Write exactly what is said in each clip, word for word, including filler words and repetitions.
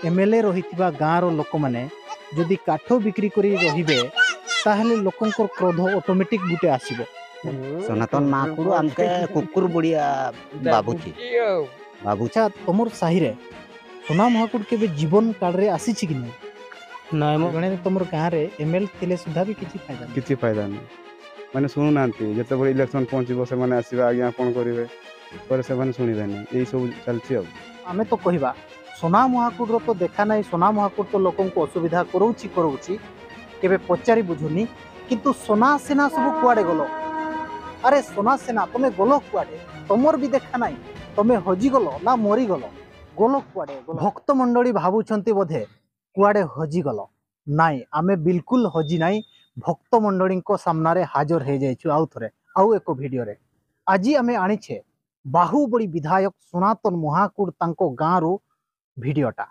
MLA ରହିଥିବା ଗାଁର ଲୋକମାନେ ଯଦି କାଠ ବିକ୍ରି କରି ରହିବେ, ତାହେଲେ ଲୋକଙ୍କର କ୍ରୋଧ ଅଟୋମେଟିକ୍ ଗୋଟେ ଆସିବ। ସନାତନ ମହାକୁଡ଼ ଆମକେ କୁକୁର ବୁଡ଼ିଆ ବାବୁଛି। ବାବୁଛି। ଆଚ୍ଛା, ତମର ସାହିରେ ସନା ମହାକୁଡ଼ କେବେ ଜୀବନ କାଳରେ ଆସିଛି କି ନାହିଁ? ନାଇଁ ମ ଜଣେ ତମର ଗାଁରେ ଏମଏଲଏ ଥିଲେ ସୁଦ୍ଧା ବି କିଛି ଫାଇଦା ନାହିଁ। କିଛି ଫାଇଦା ନାହିଁ। ମାନେ ଶୁଣୁନାହାନ୍ତି, ଯେତେବେଳେ ଇଲେକ୍ସନ ପହଞ୍ଚିବ ସେମାନେ ଆସିବେ, ଆଜ୍ଞା ଆପଣ କରିବେ, ପରେ ସେମାନେ ଶୁଣିବେନି। ଏଇ ସବୁ ଚାଲିଛି ଆଉ। ଆମେ ତ କହିବା ସନା ମହାକୁଡ଼ର ତ ଦେଖା ନାହିଁ। ସନା ମହାକୁଡ଼ ତ ଲୋକଙ୍କୁ ଅସୁବିଧା କରଉଛି କରଉଛି, କେବେ ପଚାରି ବୁଝୁନି। କିନ୍ତୁ ସନା ସେନା ସବୁ କୁଆଡ଼େ ଗଲ? ଆରେ ସନା ସେନା, ତମେ ଗଲ କୁଆଡ଼େ? ତମର ବି ଦେଖା ନାହିଁ। ତମେ ହଜିଗଲ ନା ମରିଗଲ? ଗଲ କୁଆଡ଼େ? ଗଲ। ଭକ୍ତମଣ୍ଡଳୀ ଭାବୁଛନ୍ତି ବୋଧେ କୁଆଡ଼େ ହଜିଗଲ। ନାଇଁ, ଆମେ ବିଲକୁଲ ହଜି ନାହିଁ। ଭକ୍ତମଣ୍ଡଳୀଙ୍କ ସାମ୍ନାରେ ହାଜର ହେଇଯାଇଛୁ ଆଉ ଥରେ, ଆଉ ଏକ ଭିଡ଼ିଓରେ। ଆଜି ଆମେ ଆଣିଛେ ବାହୁବଳି ବିଧାୟକ ସନାତନ ମହାକୁଡ଼ ତାଙ୍କ ଗାଁରୁ ଭିଡ଼ିଓଟା।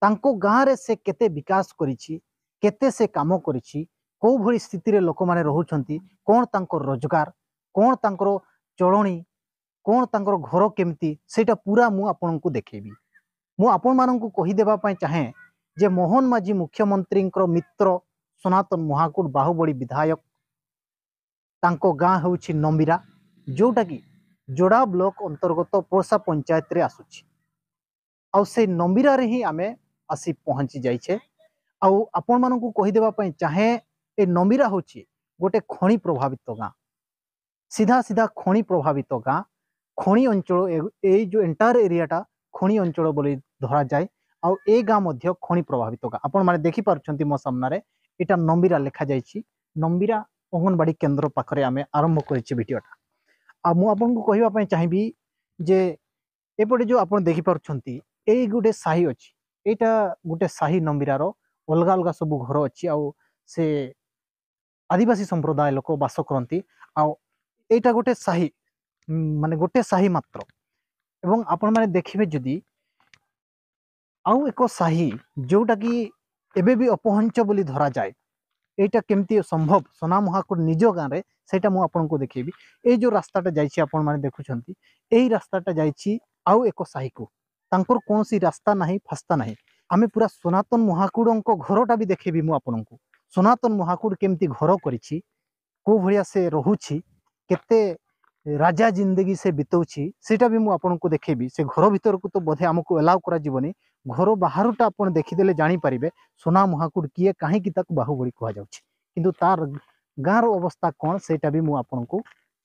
ତାଙ୍କ ଗାଁରେ ସେ କେତେ ବିକାଶ କରିଛି, କେତେ ସେ କାମ କରିଛି, କୋଉ ଭଳି ସ୍ଥିତିରେ ଲୋକମାନେ ରହୁଛନ୍ତି, କ'ଣ ତାଙ୍କର ରୋଜଗାର, କ'ଣ ତାଙ୍କର ଚଳଣି, କ'ଣ ତାଙ୍କର ଘର କେମିତି, ସେଇଟା ପୁରା ମୁଁ ଆପଣଙ୍କୁ ଦେଖେଇବି। ମୁଁ ଆପଣମାନଙ୍କୁ କହିଦେବା ପାଇଁ ଚାହେଁ ଯେ ମୋହନ ମାଝୀ ମୁଖ୍ୟମନ୍ତ୍ରୀଙ୍କର ମିତ୍ର ସନାତନ ମହାକୁଡ଼ ବାହୁବଳି ବିଧାୟକ, ତାଙ୍କ ଗାଁ ହେଉଛି ନମ୍ବିରା, ଯେଉଁଟାକି ଯୋଡ଼ା ବ୍ଲକ ଅନ୍ତର୍ଗତ ପୋର୍ସା ପଞ୍ଚାୟତରେ ଆସୁଛି। ଆଉ ସେଇ ନମ୍ବିରାରେ ହିଁ ଆମେ ଆସି ପହଞ୍ଚି ଯାଇଛେ। ଆଉ ଆପଣମାନଙ୍କୁ କହିଦେବା ପାଇଁ ଚାହେଁ, ଏ ନମ୍ବିରା ହେଉଛି ଗୋଟେ ଖଣି ପ୍ରଭାବିତ ଗାଁ, ସିଧା ସିଧା ଖଣି ପ୍ରଭାବିତ ଗାଁ। ଖଣି ଅଞ୍ଚଳ, ଏ- ଏଇ ଯେଉଁ ଏଣ୍ଟାୟାର ଏରିଆଟା ଖଣି ଅଞ୍ଚଳ ବୋଲି ଧରାଯାଏ। ଆଉ ଏ ଗାଁ ମଧ୍ୟ ଖଣି ପ୍ରଭାବିତ ଗାଁ। ଆପଣମାନେ ଦେଖିପାରୁଛନ୍ତି ମୋ ସାମ୍ନାରେ, ଏଇଟା ନମ୍ବିରା ଲେଖାଯାଇଛି। ନମ୍ବିରା ଅଙ୍ଗନବାଡ଼ି କେନ୍ଦ୍ର ପାଖରେ ଆମେ ଆରମ୍ଭ କରିଛେ ଭିଡ଼ିଓଟା। ଆଉ ମୁଁ ଆପଣଙ୍କୁ କହିବା ପାଇଁ ଚାହିଁବି ଯେ ଏପଟେ ଯେଉଁ ଆପଣ ଦେଖିପାରୁଛନ୍ତି, ଏଇ ଗୋଟେ ସାହି ଅଛି, ଏଇଟା ଗୋଟେ ସାହି ନମ୍ବିରାର, ଅଲଗା ଅଲଗା ସବୁ ଘର ଅଛି। ଆଉ ସେ ଆଦିବାସୀ ସମ୍ପ୍ରଦାୟ ଲୋକ ବାସ କରନ୍ତି। ଆଉ ଏଇଟା ଗୋଟେ ସାହି, ଉଁ, ମାନେ ଗୋଟେ ସାହି ମାତ୍ର। ଏବଂ ଆପଣମାନେ ଦେଖିବେ ଯଦି ଆଉ ଏକ ସାହି, ଯେଉଁଟାକି ଏବେ ବି ଅପହଞ୍ଚ ବୋଲି ଧରାଯାଏ, ଏଇଟା କେମିତି ସମ୍ଭବ ସନା ମହାକୁଡ଼ ନିଜ ଗାଁରେ, ସେଇଟା ମୁଁ ଆପଣଙ୍କୁ ଦେଖେଇବି। ଏଇ ଯେଉଁ ରାସ୍ତାଟା ଯାଇଛି, ଆପଣମାନେ ଦେଖୁଛନ୍ତି, ଏଇ ରାସ୍ତାଟା ଯାଇଛି ଆଉ ଏକ ସାହିକୁ। ତାଙ୍କର କୌଣସି ରାସ୍ତା ନାହିଁ, ଫାସ୍ତା ନାହିଁ। ଆମେ ପୁରା ସନାତନ ମହାକୁଡ଼ଙ୍କ ଘରଟା ବି ଦେଖେଇବି ମୁଁ ଆପଣଙ୍କୁ। ସନାତନ ମହାକୁଡ଼ କେମିତି ଘର କରିଛି, କୋଉ ଭଳିଆ ସେ ରହୁଛି, କେତେ ରାଜା ଜିନ୍ଦଗି ସେ ବିତଉଛି, ସେଇଟା ବି ମୁଁ ଆପଣଙ୍କୁ ଦେଖେଇବି। ସେ ଘର ଭିତରକୁ ତ ବୋଧେ ଆମକୁ ଆଲାଉ କରାଯିବନି। ଘର ବାହାରୁଟା ଆପଣ ଦେଖିଦେଲେ ଜାଣିପାରିବେ ସନା ମହାକୁଡ଼ କିଏ, କାହିଁକି ତାକୁ ବାହୁବଳି କୁହାଯାଉଛି। କିନ୍ତୁ ତାର ଗାଁର ଅବସ୍ଥା କ'ଣ, ସେଇଟା ବି ମୁଁ ଆପଣଙ୍କୁ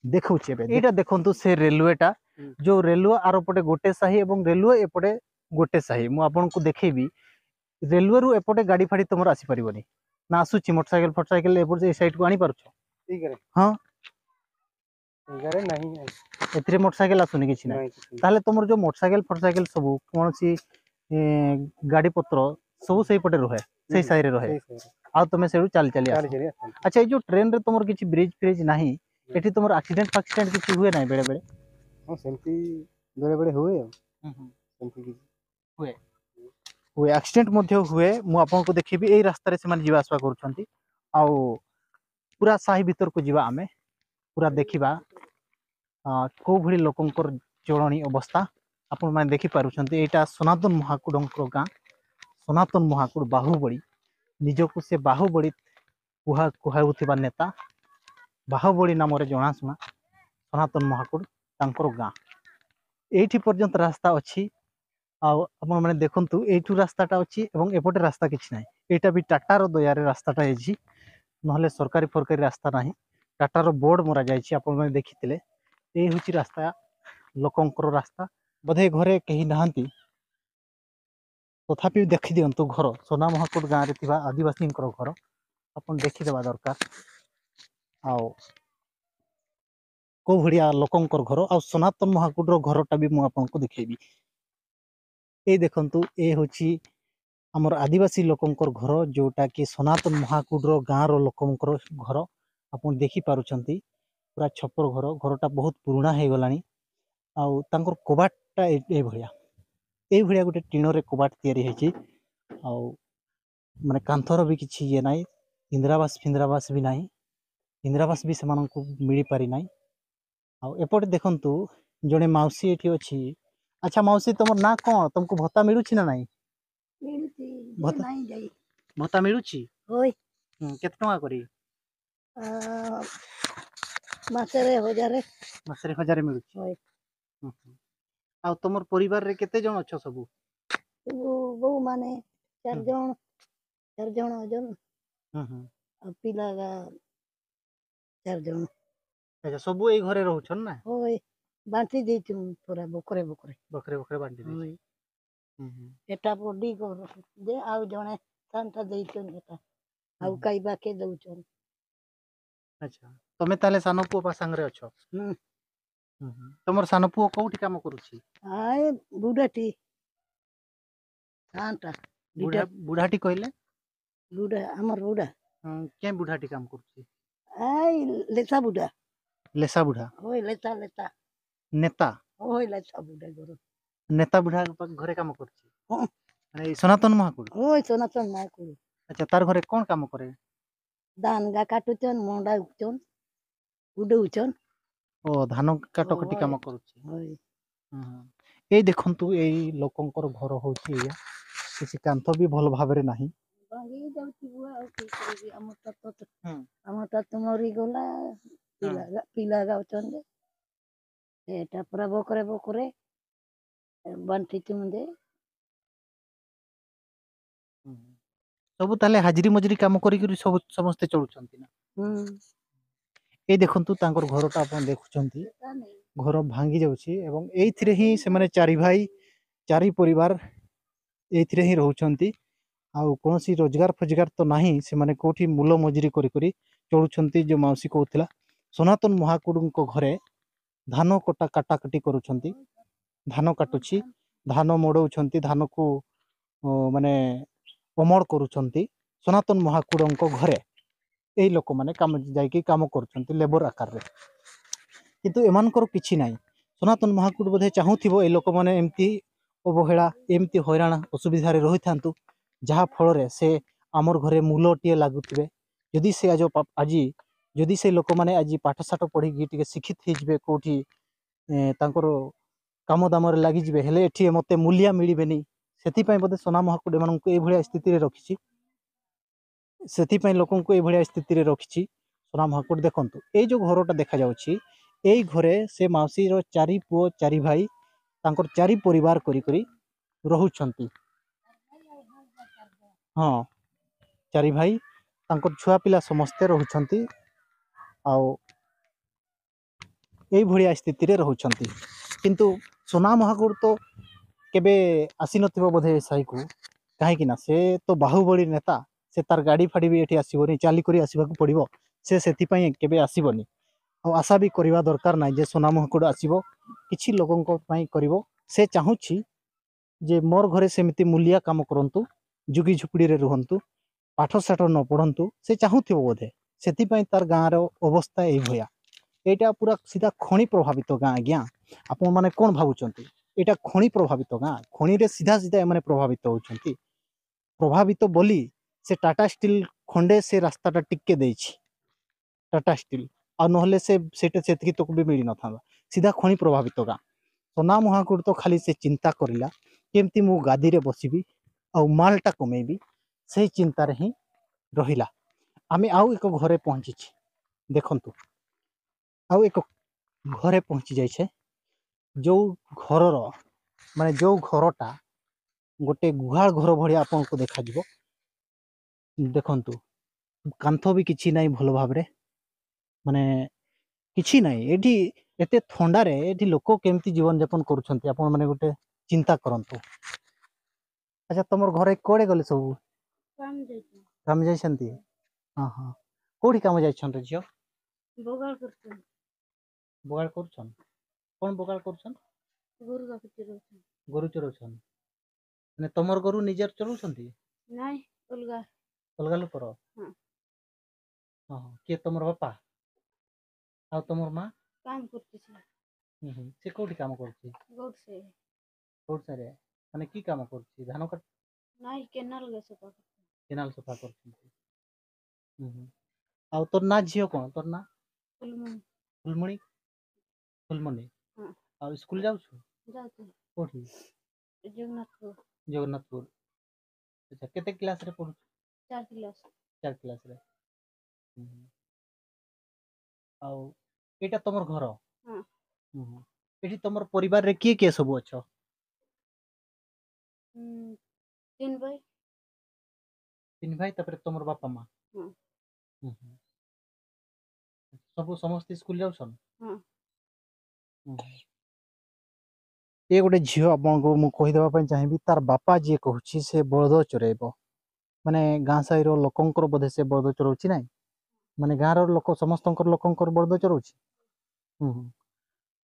ଦେଖଉଛି ଏବେ। ଏଇଟା ଦେଖନ୍ତୁ, ସେ ରେଲୱେଟା, ହୁଁ। ଯୋଉ ରେଲୱେ ଆର ପଟେ ଗୋଟେ ସାହି ଏବଂ ରେଲୱେ ଏପଟେ ଗୋଟେ ସାହି। ମୁଁ ଆପଣଙ୍କୁ ଦେଖେଇବି, ରେଲୱେରୁ ଏପଟେ ଗାଡ଼ି ଫାଡ଼ି ତମର ଆସିପାରିବନି। ନା ଆସୁଛି ମୋଟରସାଇକେଲ ଫୋଟରସାଇକେଲ ଏପଟେ, ଏ ସାଇଡକୁ ଆଣିପାରୁଛ? ଏଇ ଘରେ? ହଁ। ଏଇ ଘରେ ନାହିଁ। ଏଥିରେ ମୋଟରସାଇକେଲ ଆସୁନି, କିଛି ନାହିଁ? ନାହିଁ, କିଛି ନାହିଁ। ତାହେଲେ ତମର ଯୋଉ ମୋଟରସାଇକେଲ ଫୋଟରସାଇକେଲ ସବୁ, କୌଣସି, ଏ, ଗାଡ଼ି ପତ୍ର ସବୁ ସେଇପଟେ ରୁହେ, ସେଇ ହୁଁ, ସାହିରେ ରୁହେ? ସେଇ ସାହିରେ। ଆଉ ତମେ ସେଇଠୁ ଚାଲି ଚାଲି ଆସ? ଚାଲି ଚାଲି ଆସନ୍ତୁ। ଆଚ୍ଛା, ଏଇ ଯୋଉ ଟ୍ରେନରେ ତମର କିଛି ବ୍ରିଜ୍ ଫ୍ରିଜ୍ ନାହିଁ, ହୁଁ। ଏଠି ତମର ଆକ୍ସିଡେଣ୍ଟ ଫାକ୍ସିଡେଣ୍ଟ କିଛି ହୁଏ ନାହିଁ ବେଳେ ବେଳେ? ହଁ, ସେମିତି ବେଳେ ବେଳେ ହୁଏ ଆଉ। ହୁଁ, ହୁଁ। ସେମିତି କିଛି ହୁଏ, ହୁଏ, ଆକ୍ସିଡେଣ୍ଟ ମଧ୍ୟ ହୁଏ। ମୁଁ ଆପଣଙ୍କୁ ଦେଖେଇବି, ଏଇ ରାସ୍ତାରେ ସେମାନେ ଯିବା ଆସିବା କରୁଛନ୍ତି। ଆଉ ପୁରା ସାହି ଭିତରକୁ ଯିବା ଆମେ, ପୁରା ଦେଖିବା, ଆ, କୋଉ ଭଳି ଲୋକଙ୍କର ଚଳଣି ଅବସ୍ଥା। ଆପଣମାନେ ଦେଖିପାରୁଛନ୍ତି, ଏଇଟା ସନାତନ ମହାକୁଡ଼ଙ୍କର ଗାଁ। ସନାତନ ମହାକୁଡ଼ ବାହୁବଳି, ନିଜକୁ ସେ ବାହୁବଳି କୁହା, କୁହାଉଥିବା ନେତା, ବାହୁବଳି ନାମରେ ଜଣାଶୁଣା ସନାତନ ମହାକୁଡ଼ ତାଙ୍କର ଗାଁ। ଏଇଠି ପର୍ଯ୍ୟନ୍ତ ରାସ୍ତା ଅଛି। ଆଉ ଆପଣମାନେ ଦେଖନ୍ତୁ, ଏଇଠୁ ରାସ୍ତାଟା ଅଛି ଏବଂ ଏପଟେ ରାସ୍ତା କିଛି ନାହିଁ। ଏଇଟା ବି ଟାଟାର ଦୟାରେ ରାସ୍ତାଟା ହେଇଛି, ନହେଲେ ସରକାରୀ ଫରକାରୀ ରାସ୍ତା ନାହିଁ। ଟାଟାର ବୋର୍ଡ ମରା ଯାଇଛି, ଆପଣମାନେ ଦେଖିଥିଲେ। ଏଇ ହେଉଛି ରାସ୍ତା, ଲୋକଙ୍କର ରାସ୍ତା। ବୋଧେ ଘରେ କେହି ନାହାନ୍ତି, ତଥାପି ଦେଖିଦିଅନ୍ତୁ ଘର, ସନା ମହାକୁଡ଼ ଗାଁରେ ଥିବା ଆଦିବାସୀଙ୍କର ଘର। ଆପଣ ଦେଖିଦେବା ଦରକାର। ଆଉ କୋଉ ଭଳିଆ ଲୋକଙ୍କର ଘର, ଆଉ ସନାତନ ମହାକୁଡ଼ର ଘରଟା ବି ମୁଁ ଆପଣଙ୍କୁ ଦେଖେଇବି। ଏଇ ଦେଖନ୍ତୁ, ଏ ହେଉଛି ଆମର ଆଦିବାସୀ ଲୋକଙ୍କର ଘର, ଯୋଉଟାକି ସନାତନ ମହାକୁଡ଼ର ଗାଁର ଲୋକଙ୍କର ଘର। ଆପଣ ଦେଖିପାରୁଛନ୍ତି, ପୁରା ଛପର ଘର। ଘରଟା ବହୁତ ପୁରୁଣା ହେଇଗଲାଣି। ଆଉ ତାଙ୍କର କବାଟଟା ଏ-, ଏଇଭଳିଆ, ଏଇଭଳିଆ ଗୋଟେ ଟିଣରେ କବାଟ ତିଆରି ହେଇଛି। ଆଉ ମାନେ କାନ୍ଥର ବି କିଛି ଇଏ ନାହିଁ, ଇନ୍ଦିରାବାସ ଫିନ୍ଦିରାବାସ ବି ନାହିଁ, ଇନ୍ଦିରାବାସ ବି ସେମାନଙ୍କୁ ମିଳିପାରି ନାହିଁ। ଆଉ ଏପଟେ ଦେଖନ୍ତୁ, ଜଣେ ମାଉସୀ ଏଠି ଅଛି, ଆଚ୍ଛା ମାଉସୀ, ତମର ନାଁ କ'ଣ? ତମକୁ ଭତ୍ତା ମିଳୁଛି ନା ନାଇଁ? ମିଳୁଛି, ଯେ ଭତ୍ତା? ନାଇଁ ଯାଇ। ଭତ୍ତା ମିଳୁଛି? ହୁଁ, କେତେ ଟଙ୍କା କରି? ଆ, ମାସରେ ହଜାରେ। ମାସରେ ହଜାରେ ମିଳୁଛି? ହୁଁ, ହୁଁ। ଆଉ ତମର ପରିବାରରେ କେତେ ଜଣ ଅଛ ସବୁ? ସବୁ ବୋଉମାନେ ଚାରି ଜଣ, ଚାରି ଜଣ ଅଛନ୍। ହୁଁ, ହୁଁ। ଆଉ ପିଲା ଗା ଚାରି ଜଣ। ଆଚ୍ଛା, ସବୁ ଏଇ ଘରେ ରହୁଛନ୍ ନା? ହୁଏ, ବାଣ୍ଟି ଦେଇଛୁ ପୁରା ବକରେ ବକରେ। ବକରେ ବକରେ ବାଣ୍ଟି ଦେଇଛୁ। ହୁଏ। ହୁଁ, ହୁଁ। ଏଟା ବଡି ଘର ଯେ ଆଉ ଜଣେ ସାନ୍ତା ଦେଇଛନ୍ ଏଟା। ଆଉ ହୁଁ, ହୁଁ। ଖାଇବାକେ ଦଉଛନ୍। ଆଚ୍ଛା, ତମେ ତାହେଲେ ସାନ ପୁଅ ପା ସାଙ୍ଗରେ ଅଛ? ହୁଁ। ହୁଁ, ହୁଁ। ତମର ସାନ ପୁଅ କୋଉଠି କାମ କରୁଛି? ଆଏ ବୁଢ଼ାଟି। ସାନ୍ତା। ବୁଢ଼ା, ଦିଟା। ବୁଢ଼ାଟି କହିଲେ? ବୁଢ଼ା, ଆମର ବୁଢ଼ା। ହଁ, କେଁ ବୁଢ଼ାଟି କାମ କରୁଛି? ଆଏ ଲେସା ବୁଢ଼ା। ଲେସା ବୁଢ଼ା? ହୁଏ, ଲେସା, ଲେସା। ନେତା? ହୁଏ, ଲେସା ବୁଢ଼ା ଘର। ନେତା ବୁଢ଼ା ପା-, ଘରେ କାମ କରୁଛି? ହଁ। ମାନେ ଏଇ ସନାତନ ମହାକୁଡ଼? ହୁଏ, ସନାତନ ମହାକୁଡ଼। ଆଚ୍ଛା, ତାର ଘରେ କ'ଣ କାମ କରେ? ଧାନ ଗା କାଟୁଛନ୍, ମଣ୍ଡା ଉଠୁଛନ୍, ଉଡଉଛନ୍। ଓ, ଧାନ କାଟକାଟି ହୁଏ। କାମ କରୁଛି। ହୁଏ। ହୁଁ, ହୁଁ। ଏଇ ଦେଖନ୍ତୁ, ଏଇ ଲୋକଙ୍କର ଘର ହଉଛି ଏଇଆ। କିଛି କାନ୍ଥ ବି ଭଲ ଭାବରେ ନାହିଁ। ଭାଙ୍ଗି ଯାଉଥିବ, ଆଉ କି କରିବି? ଆମର ତ, ତ, ତ, ହୁଁ। ଆମର ତ, ତ ମରିଗଲା, ହୁଁ। ପିଲା ଗା-, ପିଲା ଗା ଅଛନ୍ତି। ଏଟା ପୁରା ବକରେ ବକରେ ବାଣ୍ଟିଛୁ ଯେ। ହୁଁ। ସବୁ ତାହେଲେ ହାଜିରି ମଜୁରି କାମ କରିକିରି ସବୁ, ସମସ୍ତେ ଚଳୁଛନ୍ତି ନା? ହୁଁ। ଏଇ ଦେଖନ୍ତୁ, ତାଙ୍କର ଘରଟା ଆପଣ ଦେଖୁଛନ୍ତି, ସେଟା ନେଇ। ଘର ଭାଙ୍ଗି ଯାଉଛି ଏବଂ ଏଇଥିରେ ହିଁ ସେମାନେ ଚାରି ଭାଇ, ଚାରି ପରିବାର ଏଇଥିରେ ହିଁ ରହୁଛନ୍ତି। ଆଉ କୌଣସି ରୋଜଗାର ଫୋଜଗାର ତ ନାହିଁ, ସେମାନେ କୋଉଠି ମୂଲ ମଜୁରି କରି କରି ଚଳୁଛନ୍ତି। ଯୋଉ ମାଉସୀ କହୁଥିଲା, ସନାତନ ମହାକୁଡ଼ଙ୍କ ଘରେ ଧାନ କଟା, କାଟାକାଟି କରୁଛନ୍ତି, ଧାନ କାଟୁଛି, ଧାନ ମଡ଼ଉଛନ୍ତି, ଧାନକୁ, ଅ, ମାନେ ଅମଳ କରୁଛନ୍ତି ସନାତନ ମହାକୁଡ଼ଙ୍କ ଘରେ। ଏଇ ଲୋକମାନେ କାମ, ଯାଇକି କାମ କରୁଛନ୍ତି ଲେବର ଆକାରରେ, କିନ୍ତୁ ଏମାନଙ୍କର କିଛି ନାହିଁ। ସନାତନ ମହାକୁଡ଼ ବୋଧେ ଚାହୁଁଥିବ ଏଇ ଲୋକମାନେ ଏମିତି ଅବହେଳା, ଏମିତି ହଇରାଣ ଅସୁବିଧାରେ ରହିଥାନ୍ତୁ, ଯାହା ଫଳରେ ସେ ଆମର ଘରେ ମୂଲଟିଏ ଲାଗୁଥିବେ। ଯଦି ସେ ଆଜ-, ଆଜି, ଯଦି ସେ ଲୋକମାନେ ଆଜି ପାଠଶାଠ ପଢ଼ିକି ଟିକେ ଶିକ୍ଷିତ ହେଇଯିବେ, କୋଉଠି, ଏ, ତାଙ୍କର କାମ ଦାମରେ ଲାଗିଯିବେ, ହେଲେ ଏଠି ମୋତେ ମୂଲିଆ ମିଳିବେନି। ସେଥିପାଇଁ ବୋଧେ ସୋନା ମହାକୁଡ଼ ଏମାନଙ୍କୁ ଏଇଭଳିଆ ସ୍ଥିତିରେ ରଖିଛି, ସେଥିପାଇଁ ଲୋକଙ୍କୁ ଏଇଭଳିଆ ସ୍ଥିତିରେ ରଖିଛି ସୋନା ମହାକୁଡ଼। ଦେଖନ୍ତୁ, ଏଇ ଯେଉଁ ଘରଟା ଦେଖାଯାଉଛି, ଏଇ ଘରେ ସେ ମାଉସୀର ଚାରି ପୁଅ ଚାରି ଭାଇ, ତାଙ୍କର ଚାରି ପରିବାର କରି କରି ରହୁଛନ୍ତି। ହଁ, ଚାରି ଭାଇ, ତାଙ୍କର ଛୁଆ ପିଲା ସମସ୍ତେ ରହୁଛନ୍ତି। ଆଉ ଏଇଭଳିଆ ସ୍ଥିତିରେ ରହୁଛନ୍ତି। କିନ୍ତୁ ସୋନା ମହାକୁଡ଼ ତ କେବେ ଆସିନଥିବ ବୋଧେ ଏ ସାହିକୁ, କାହିଁକି ନା ସେ ତ ବାହୁବଳୀ ନେତା। ସେ ତାର ଗାଡ଼ି ଫାଡ଼ି ବି ଏଠି ଆସିବନି, ଚାଲିକରି ଆସିବାକୁ ପଡ଼ିବ। ସେ ସେଥିପାଇଁ କେବେ ଆସିବନି। ଆଉ ଆଶା ବି କରିବା ଦରକାର ନାହିଁ ଯେ ସୋନା ମହାକୁଡ଼ ଆସିବ, କିଛି ଲୋକଙ୍କ ପାଇଁ କରିବ। ସେ ଚାହୁଁଛି ଯେ ମୋର ଘରେ ସେମିତି ମୂଲିଆ କାମ କରନ୍ତୁ, ଝୁଗି ଝୁପୁଡ଼ିରେ ରୁହନ୍ତୁ, ପାଠ ସାଠ ନ ପଢ଼ନ୍ତୁ, ସେ ଚାହୁଁଥିବ ବୋଧେ। ସେଥିପାଇଁ ତାର ଗାଁର ଅବସ୍ଥା ଏଇଭଳିଆ। ଏଇଟା ପୁରା ସିଧା ଖଣି ପ୍ରଭାବିତ ଗାଁ, ଆଜ୍ଞା। ଆପଣମାନେ କ'ଣ ଭାବୁଛନ୍ତି? ଏଇଟା ଖଣି ପ୍ରଭାବିତ ଗାଁ। ଖଣିରେ ସିଧା ସିଧା ଏମାନେ ପ୍ରଭାବିତ ହେଉଛନ୍ତି। ପ୍ରଭାବିତ ବୋଲି ସେ ଟାଟା ଷ୍ଟିଲ୍ ଖଣ୍ଡେ ସେ ରାସ୍ତାଟା ଟିକେ ଦେଇଛି, ଟାଟା ଷ୍ଟିଲ୍। ଆଉ ନହେଲେ ସେ, ସେଇଟା ସେତିକି ତକ ବି ମିଳିନଥାନ୍ତା। ସିଧା ଖଣି ପ୍ରଭାବିତ ଗାଁ। ସୋନା ମହାକୁଡ଼ ତ ଖାଲି ସେ ଚିନ୍ତା କରିଲା, କେମିତି ମୁଁ ଗାଦିରେ ବସିବି ଆଉ ମାଲଟା କମେଇବି, ସେଇ ଚିନ୍ତାରେ ହିଁ ରହିଲା। ଆମେ ଆଉ ଏକ ଘରେ ପହଞ୍ଚିଛି। ଦେଖନ୍ତୁ, ଆଉ ଏକ ଘରେ ପହଞ୍ଚି ଯାଇଛେ, ଯେଉଁ ଘରର, ମାନେ, ଯେଉଁ ଘରଟା ଗୋଟେ ଗୁହାଳ ଘର ଭଳିଆ ଆପଣଙ୍କୁ ଦେଖାଯିବ। ଦେଖନ୍ତୁ, କାନ୍ଥ ବି କିଛି ନାହିଁ ଭଲ ଭାବରେ, ମାନେ, କିଛି ନାହିଁ। ଏଠି ଏତେ ଥଣ୍ଡାରେ ଏଠି ଲୋକ କେମିତି ଜୀବନଯାପନ କରୁଛନ୍ତି, ଆପଣମାନେ ଗୋଟେ ଚିନ୍ତା କରନ୍ତୁ। ଆଚ୍ଛା, ତମର ଘରେ କୁଆଡ଼େ ଗଲେ ସବୁ? କାମ ଯାଇଛନ୍ତି। କାମ ଯାଇଛନ୍ତି? ହଁ, ହଁ। କୋଉଠି କାମ ଯାଇଛନ୍ତି, ଝିଅ? ବଗାଳ କରୁଛନ୍ତି। ବଗାଳ କରୁଛନ୍? କ'ଣ ବଗାଳ କରୁଛନ୍? ଗୋରୁ ରଖି ଚରଉଛନ୍ତି। ଗୋରୁ ଚରଉଛନ୍? ମାନେ, ତମର ଗୋରୁ ନିଜର ଚରଉଛନ୍ତି? ନାଇଁ, ଅଲଗା। ଅଲଗା ଲୋକର? ହଁ। ହଁ, ହଁ। କିଏ ତମର ବାପା? ଆଉ ତମର ମା? କାମ କରୁଛି ସେ। ହୁଁ, ହୁଁ। ସେ କୋଉଠି କାମ କରୁଛି? ଗୋଡ଼ ସେ। କୋଉଠି ସାରେ? ମାନେ, କି କାମ କରୁଛି? ଧାନ କାଟ? ନାଇଁ, କେନାଲ କେ ସଫା କରୁଛି। କେନାଲ ସଫା କରୁଛନ୍ତି। ହୁଁ, ହୁଁ। ଆଉ ତୋର ନାଁ, ଝିଅ, କ'ଣ? ତୋର ନାଁ? ଫୁଲମଣି। ଫୁଲମଣି? ଫୁଲମଣି। ହଁ। ଆଉ ସ୍କୁଲ ଯାଉଛୁ? ଯାଉଛି। କୋଉଠି? ଜଗନ୍ନାଥପୁର। ଜଗନ୍ନାଥପୁର। ଆଚ୍ଛା, କେତେ କ୍ଲାସରେ ପଢୁଛୁ? ଚାରି କ୍ଲାସ। ଚାରି କ୍ଲାସରେ। ହୁଁ। ଆଉ ଏଇଟା ତମର ଘର? ହଁ। ହୁଁ। ଏଠି ତମର ପରିବାରରେ କିଏ କିଏ ସବୁ ଅଛ? ହୁଁ, ତିନି ଭାଇ। ତିନି ଭାଇ, ତାପରେ ତମର ବାପା ମା? ହଁ। ହୁଁ, ହୁଁ। ସବୁ, ସମସ୍ତେ ସ୍କୁଲ ଯାଉଛନ୍? ହଁ। ହୁଁ, ହୁଁ। ଏ ଗୋଟେ ଝିଅ, ଆପଣଙ୍କୁ ମୁଁ କହିଦେବା ପାଇଁ ଚାହିଁବି, ତାର ବାପା ଯିଏ କହୁଛି, ସେ ବଳଦ ଚରେଇବ। ମାନେ, ଗାଁ ସାହିର ଲୋକଙ୍କର ବୋଧେ ସେ ବଳଦ ଚରଉଛି, ନାଇଁ? ମାନେ, ଗାଁର ଲୋକ, ସମସ୍ତଙ୍କର ଲୋକଙ୍କର ବଳଦ ଚରଉଛି। ହୁଁ, ହୁଁ।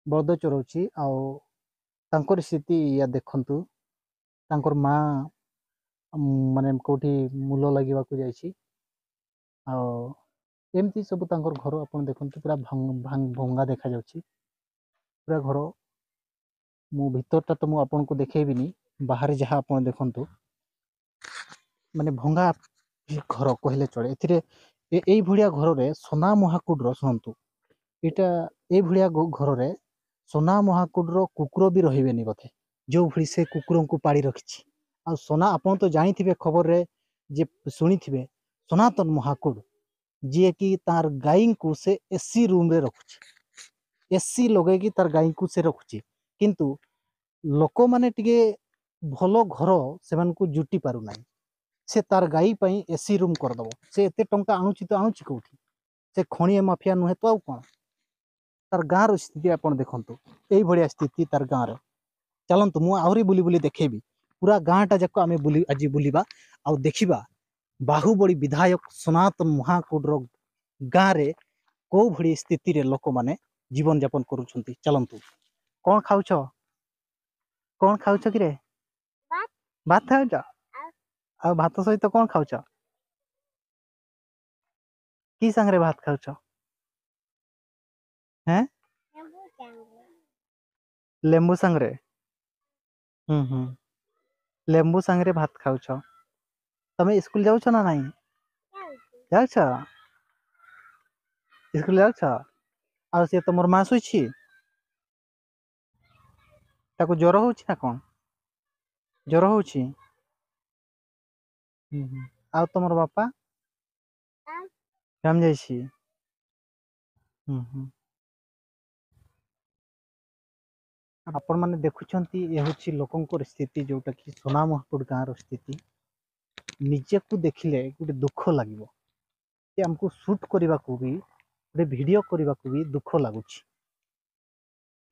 ବଳଦ ଚରଉଛି। ଆଉ ତାଙ୍କର ସ୍ଥିତି ଇୟା ଦେଖନ୍ତୁ, ତାଙ୍କର ମା, ଉଁ, ମାନେ, କୋଉଠି ମୂଲ ଲାଗିବାକୁ ଯାଇଛି। ଆଉ ଏମିତି ସବୁ ତାଙ୍କର ଘର ଆପଣ ଦେଖନ୍ତୁ, ପୁରା ଭଙ୍ଗ-, ଭାଙ୍ଗ-, ଭଙ୍ଗା ଦେଖାଯାଉଛି ପୁରା ଘର। ମୁଁ ଭିତରଟା ତ ମୁଁ ଆପଣଙ୍କୁ ଦେଖେଇବିନି, ବାହାରେ ଯାହା ଆପଣ ଦେଖନ୍ତୁ, ମାନେ, ଭଙ୍ଗା ଘର କହିଲେ ଚଳେ। ଏଥିରେ ଏ-, ଏଇଭଳିଆ ଘରରେ ସନା ମହାକୁଡ଼ର, ଶୁଣନ୍ତୁ, ଏଇଟା, ଏଇଭଳିଆ ଘ-, ଘରରେ ସନା ମହାକୁଡ଼ର କୁକୁର ବି ରହିବେନି ବୋଧେ, ଯୋଉଭଳି ସେ କୁକୁରଙ୍କୁ ପାଳି ରଖିଛି। ଆଉ ସନା, ଆପଣ ତ ଜାଣିଥିବେ, ଖବରରେ ଯେ ଶୁଣିଥିବେ, ସନାତନ ମହାକୁଡ଼, ଯିଏକି ତାର ଗାଈଙ୍କୁ ସେ ଏସି ରୁମରେ ରଖୁଛି, ଏସି ଲଗେଇକି ତାର ଗାଈଙ୍କୁ ସେ ରଖୁଛି। କିନ୍ତୁ ଲୋକମାନେ ଟିକେ ଭଲ ଘର ସେମାନଙ୍କୁ ଜୁଟି ପାରୁନାହିଁ। ସେ ତାର ଗାଈ ପାଇଁ ଏସି ରୁମ କରିଦବ। ସେ ଏତେ ଟଙ୍କା ଆଣୁଛି ତ ଆଣୁଛି କୋଉଠି? ସେ ଖଣିଆ ମାଫିଆ ନୁହେଁ ତ ଆଉ କଣ? ତାର ଗାଁର ସ୍ଥିତି ଆପଣ ଦେଖନ୍ତୁ, ଏଇଭଳିଆ ସ୍ଥିତି ତାର ଗାଁର। ଚାଲନ୍ତୁ, ମୁଁ ଆହୁରି ବୁଲି ବୁଲି ଦେଖେଇବି, ପୁରା ଗାଁଟା ଯାକ ଆମେ ବୁଲି, ଆଜି ବୁଲିବା, ଆଉ ଦେଖିବା ବାହୁବଳି ବିଧାୟକ ସନାତନ ମହାକୁଡ଼ର ଗାଁରେ କୋଉ ଭଳି ସ୍ଥିତିରେ ଲୋକମାନେ ଜୀବନ ଯାପନ କରୁଛନ୍ତି। ଚାଲନ୍ତୁ, କଣ ଖାଉଛ? କଣ ଖାଉଛ କିରେ? ଭାତ। ଭାତ ଖାଉଛ? ଆଉ? ଆଉ ଭାତ ସହିତ କଣ ଖାଉଛ? କି ସାଙ୍ଗରେ ଭାତ ଖାଉଛ? ହେଁ? ଲେମ୍ବୁ ସାଙ୍ଗରେ। ଲେମ୍ବୁ ସାଙ୍ଗରେ? ହୁଁ, ହୁଁ। ଲେମ୍ବୁ ସାଙ୍ଗରେ ଭାତ ଖାଉଛ। ତମେ ସ୍କୁଲ ଯାଉଛ ନା ନାଇଁ? ଯାଉଛି। ଯାଉଛ? ସ୍କୁଲ ଯାଉଛ? ଆଉ ସେ ତମର ମା ଶୋଇଛି? ତାକୁ ଜ୍ୱର ହଉଛି ନା କ'ଣ? ଜ୍ୱର ହଉଛି? ହୁଁ, ହୁଁ। ଆଉ ତମର ବାପା? କାମ ଯାଇଛି। ହୁଁ, ହୁଁ। ଆପଣମାନେ ଦେଖୁଛନ୍ତି, ଏ ହେଉଛି ଲୋକଙ୍କର ସ୍ଥିତି, ଯେଉଁଟାକି ସୋନା ମହାକୁଡ଼ ଗାଁର ସ୍ଥିତି। ନିଜକୁ ଦେଖିଲେ ଗୋଟେ ଦୁଃଖ ଲାଗିବ ଯେ ଆମକୁ ସୁଟ୍ କରିବାକୁ ବି, ଗୋଟେ ଭିଡ଼ିଓ କରିବାକୁ ବି ଦୁଃଖ ଲାଗୁଛି।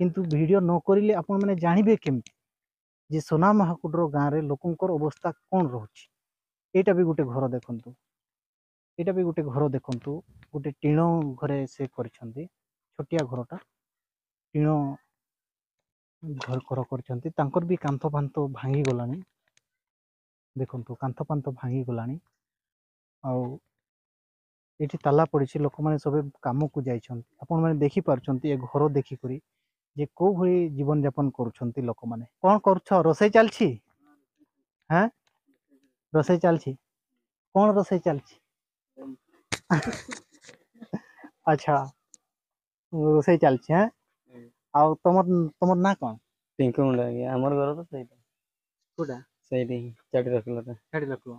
କିନ୍ତୁ ଭିଡ଼ିଓ ନ କରିଲେ ଆପଣମାନେ ଜାଣିବେ କେମିତି ଯେ ସୋନା ମହାକୁଡ଼ର ଗାଁରେ ଲୋକଙ୍କର ଅବସ୍ଥା କ'ଣ ରହୁଛି? ଏଇଟା ବି ଗୋଟେ ଘର ଦେଖନ୍ତୁ, ଏଇଟା ବି ଗୋଟେ ଘର ଦେଖନ୍ତୁ, ଗୋଟେ ଟିଣ ଘରେ ସେ କରିଛନ୍ତି, ଛୋଟିଆ ଘରଟା, ଟିଣ ଘର ଘର କରିଛନ୍ତି। ତାଙ୍କର ବି କାନ୍ଥ ଫାନ୍ଥ ଭାଙ୍ଗିଗଲାଣି, ଦେଖନ୍ତୁ କାନ୍ଥ ଫାନ୍ଥ ଭାଙ୍ଗିଗଲାଣି। ଆଉ ଏଠି ତାଲା ପଡ଼ିଛି, ଲୋକମାନେ ସବୁ କାମକୁ ଯାଇଛନ୍ତି। ଆପଣମାନେ ଦେଖିପାରୁଛନ୍ତି ଏ ଘର ଦେଖିକରି ଯେ କୋଉ ଭଳି ଜୀବନଯାପନ କରୁଛନ୍ତି ଲୋକମାନେ। କ'ଣ କରୁଛ? ରୋଷେଇ ଚାଲିଛି? ହାଁ, ରୋଷେଇ ଚାଲିଛି। କ'ଣ ରୋଷେଇ ଚାଲିଛି? ଆଚ୍ଛା, ରୋଷେଇ ଚାଲିଛି। ହାଁ, ଆଉ ତମର, ତମର ନାଁ କ'ଣ? ପିଙ୍କୁ ମୁଣ୍ଡା ଆଜ୍ଞା, ଆମର ଘର ତ ସେଇଠି। କୋଉଟା? ସେଇଠି, ଚାଟି ରଖିଲ ତ। ଚାଟି ରଖିଲ।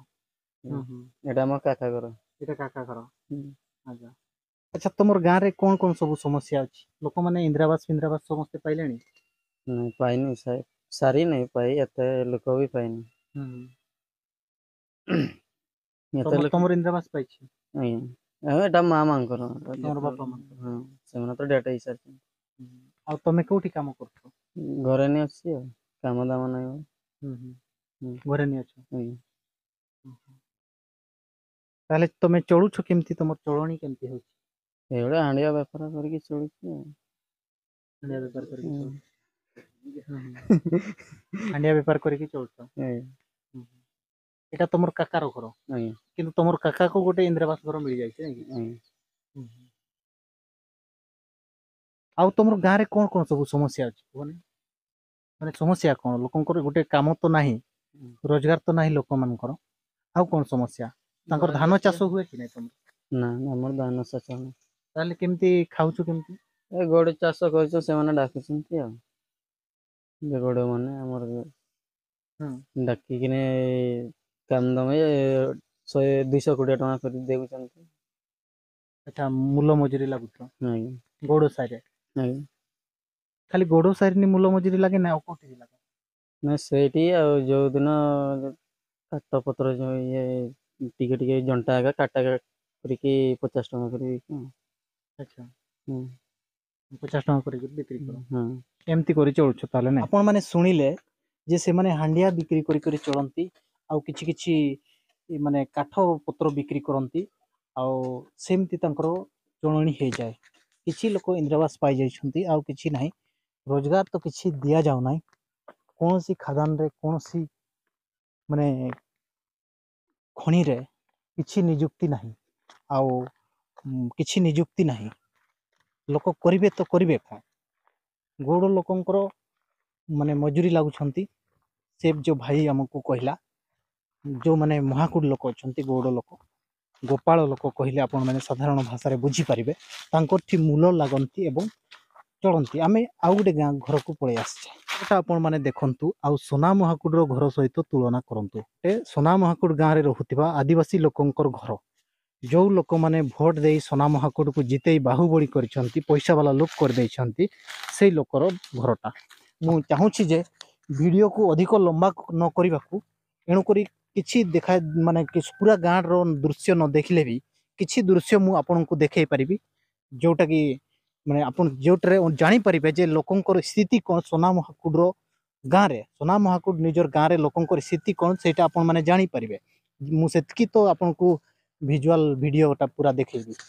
ହୁଁ। ହୁଁ, ହୁଁ। ଏଇଟା ଆମ କାକା ଘର। ଏଇଟା କାକା ଘର। ହୁଁ। ଆଚ୍ଛା। ଆଚ୍ଛା, ତମର ଗାଁରେ କ'ଣ କ'ଣ ସବୁ ସମସ୍ୟା ଅଛି? ଲୋକମାନେ ଇନ୍ଦିରାବାସ ଫିନ୍ଦିରାବାସ ସମସ୍ତେ ପାଇଲେଣି? ନାଇଁ, ପାଇନି ସାର୍। ସାରି ନାଇଁ ପାଇ, ଏତେ ଲୋକ ବି ପାଇନି। ହୁଁ, ହୁଁ। ଏତେ ତମର, ଲୋକ ତମର ଇନ୍ଦିରାବାସ ପାଇଛି? ଆଜ୍ଞା। ଆଉ ଏଇଟା ମା ମାଙ୍କର। ତମର ବାପା ମାଙ୍କର? ହଁ, ସେମାନେ ତ ଡେଟ୍ ହେଇସାରିଛନ୍ତି। ହୁଁ। ଆଉ ତମେ କୋଉଠି କାମ କରୁଛ? ଘରେ ନି ଅଛି ଆଉ, କାମ ଦାମ ନାହିଁ ଆଉ। ହୁଁ, ହୁଁ। ହୁଁ। ଘରେ ନି ଅଛ? ଆଜ୍ଞା। ଓହୋ। ତାହେଲେ ତମେ ଚଳୁଛ କେମିତି? ତମର ଚଳଣି କେମିତି ହଉଛି? ଏଇଭଳିଆ ହାଣ୍ଡିଆ ବେପାର କରିକି ଚଳୁଛି ଆଉ। ହାଣ୍ଡିଆ ବେପାର କରିକି ହୁଁ। ଚଳୁଛ? ହୁଁ, ହୁଁ। ହାଣ୍ଡିଆ ବେପାର କରିକି ଚଳୁଛ? ଆଜ୍ଞା। ହୁଁ, ହୁଁ। ଏଇଟା ତମର କାକାର ଘର? ଆଜ୍ଞା। କିନ୍ତୁ ତମର କାକାକୁ ଗୋଟେ ଇନ୍ଦିରାବାସ ଘର ମିଳିଯାଇଛି, ନାଇଁ କି? ଆଜ୍ଞା। ହୁଁ, ହୁଁ। ଆଉ ତମର ଗାଁରେ କ'ଣ କ'ଣ ସବୁ ସମସ୍ୟା ଅଛି, କୁହନି? ମାନେ, ସମସ୍ୟା କ'ଣ? ଲୋକଙ୍କର ଗୋଟେ କାମ ତ ନାହିଁ, ହୁଁ। ରୋଜଗାର ତ ନାହିଁ ଲୋକମାନଙ୍କର। ଆଉ କ'ଣ ସମସ୍ୟା? ତାଙ୍କର ଧାନ ଚାଷ ହୁଏ କି ନାଇଁ ତମର? ନା, ଆମର ଧାନ ଚାଷ ନାହିଁ। ତାହେଲେ କେମିତି ଖାଉଛୁ କେମିତି? ଏ ଗଡି ଚାଷ କରୁଛୁ, ସେମାନେ ଡାକୁଛନ୍ତି ଆଉ। ଯେ ଗଉଡ଼ ମାନେ ଆମର ହୁଁ। ଡାକିକିନି କାମ ଦାମ ଏ ଶହେ, ଦୁଇଶହ କୋଡ଼ିଏ ଟଙ୍କା କରି ଦେଉଛନ୍ତି। ଆଚ୍ଛା, ମୂଲ ମଜୁରୀ ଲାଗୁଥିବ ଆଜ୍ଞା। ଗଉଡ଼ ସାହିରେ? ଆଜ୍ଞା। ଖାଲି ଗଉଡ଼ ସାହିରେ ନି ମୂଲ ମଜୁରୀ ଲାଗେ ନା ଆଉ କୋଉଠି ବି ଲାଗେ? ନା, ସେଇଠି ଆଉ ଯୋଉଦିନ କାଠ ପତ୍ର ଯୋଉ ଇଏ ଟିକେ ଟିକେ ଜଣ୍ଟା ଏକା କାଟା ଏକା କରିକି ପଚାଶ ଟଙ୍କା କରି ବିକୁ। ଆଚ୍ଛା। ହୁଁ। ପଚାଶ ଟଙ୍କା କରିକି ବିକ୍ରି କର। ହୁଁ। ଏମିତି କରି ଚଳୁଛ ତାହେଲେ ନା? ଆପଣମାନେ ଶୁଣିଲେ ଯେ ସେମାନେ ହାଣ୍ଡିଆ ବିକ୍ରି କରି କରି ଚଳନ୍ତି, ଆଉ କିଛି କିଛି ମାନେ କାଠ ପତ୍ର ବିକ୍ରି କରନ୍ତି, ଆଉ ସେମିତି ତାଙ୍କର ଚଳଣି ହେଇଯାଏ। କିଛି ଲୋକ ଇନ୍ଦିରାବାସ ପାଇଯାଇଛନ୍ତି, ଆଉ କିଛି ନାହିଁ। ରୋଜଗାର ତ କିଛି ଦିଆଯାଉନାହିଁ। କୌଣସି ଖାଦାନରେ କୌଣସି ମାନେ ଖଣିରେ କିଛି ନିଯୁକ୍ତି ନାହିଁ, ଆଉ ଉଁ, କିଛି ନିଯୁକ୍ତି ନାହିଁ। ଲୋକ କରିବେ ତ କରିବେ କ'ଣ? ଗଉଡ଼ ଲୋକଙ୍କର ମାନେ ମଜୁରୀ ଲାଗୁଛନ୍ତି। ସେ ଯୋଉ ଭାଇ ଆମକୁ କହିଲା, ଯୋଉମାନେ ମହାକୁଡ଼ ଲୋକ ଅଛନ୍ତି, ଗଉଡ଼ ଲୋକ, ଗୋପାଳ ଲୋକ କହିଲେ ଆପଣମାନେ ସାଧାରଣ ଭାଷାରେ ବୁଝିପାରିବେ, ତାଙ୍କଠି ମୂଲ ଲାଗନ୍ତି ଏବଂ ଚଳନ୍ତି। ଆମେ ଆଉ ଗୋଟେ ଗାଁ ଘରକୁ ପଳେଇ ଆସିଛେ। ଏଟା ଆପଣମାନେ ଦେଖନ୍ତୁ, ଆଉ ସୋନା ମହାକୁଡ଼ର ଘର ସହିତ ତୁଳନା କରନ୍ତୁ। ଏ ସୋନା ମହାକୁଡ଼ ଗାଁରେ ରହୁଥିବା ଆଦିବାସୀ ଲୋକଙ୍କର ଘର, ଯୋଉ ଲୋକମାନେ ଭୋଟ ଦେଇ ସୋନା ମହାକୁଡ଼କୁ ଜିତେଇ ବାହୁବଳି କରିଛନ୍ତି, ପଇସା ବାଲା ଲୋକ କରିଦେଇଛନ୍ତି, ସେଇ ଲୋକର ଘରଟା। ମୁଁ ଚାହୁଁଛି ଯେ ଭିଡ଼ିଓକୁ ଅଧିକ ଲମ୍ବା ନ କରିବାକୁ, ଏଣୁକରି କିଛି ଦେଖା ମାନେ କି ପୁରା ଗାଁର ଦୃଶ୍ୟ ନ ଦେଖିଲେ ବି କିଛି ଦୃଶ୍ୟ ମୁଁ ଆପଣଙ୍କୁ ଦେଖେଇ ପାରିବି, ଯୋଉଟାକି ମାନେ ଆପଣ ଯୋଉଟାରେ ଜାଣିପାରିବେ ଯେ ଲୋକଙ୍କର ସ୍ଥିତି କ'ଣ, ସୋନା ମହାକୁଡ଼ର ଗାଁରେ, ସୋନା ମହାକୁଡ଼ ନିଜର ଗାଁରେ ଲୋକଙ୍କର ସ୍ଥିତି କ'ଣ, ସେଇଟା ଆପଣମାନେ ଜାଣିପାରିବେ। ମୁଁ ସେତିକି ତ ଆପଣଙ୍କୁ ଭିଜୁଆଲ ଭିଡ଼ିଓଟା ପୁରା ଦେଖେଇବି।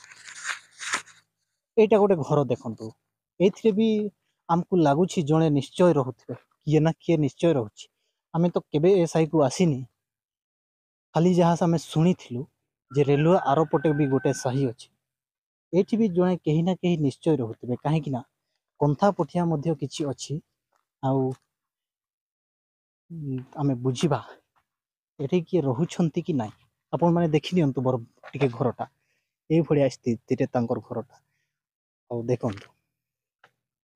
ଏଇଟା ଗୋଟେ ଘର ଦେଖନ୍ତୁ, ଏଇଥିରେ ବି ଆମକୁ ଲାଗୁଛି ଜଣେ ନିଶ୍ଚୟ ରହୁଥିବେ, କିଏ ନା କିଏ ନିଶ୍ଚୟ ରହୁଛି। ଆମେ ତ କେବେ ଏ ସାହିକୁ ଆସିନି, ଖାଲି ଯାହା ଆମେ ଶୁଣିଥିଲୁ ଯେ ରେଲୱେ ଆର ପଟେ ବି ଗୋଟେ ସାହି ଅଛି। ଏଇଠି ବି ଜଣେ କେହି ନା କେହି ନିଶ୍ଚୟ ରହୁଥିବେ, କାହିଁକି ନା କନ୍ଥା ପଠିଆ ମଧ୍ୟ କିଛି ଅଛି। ଆଉ ଉଁ, ଆମେ ବୁଝିବା ଏଠି କିଏ ରହୁଛନ୍ତି କି ନାହିଁ। ଆପଣମାନେ ଦେଖିନିଅନ୍ତୁ ବର ଟିକେ ଘରଟା, ଏଇଭଳିଆ ସ୍ଥିତିରେ ତାଙ୍କର ଘରଟା। ଆଉ ଦେଖନ୍ତୁ,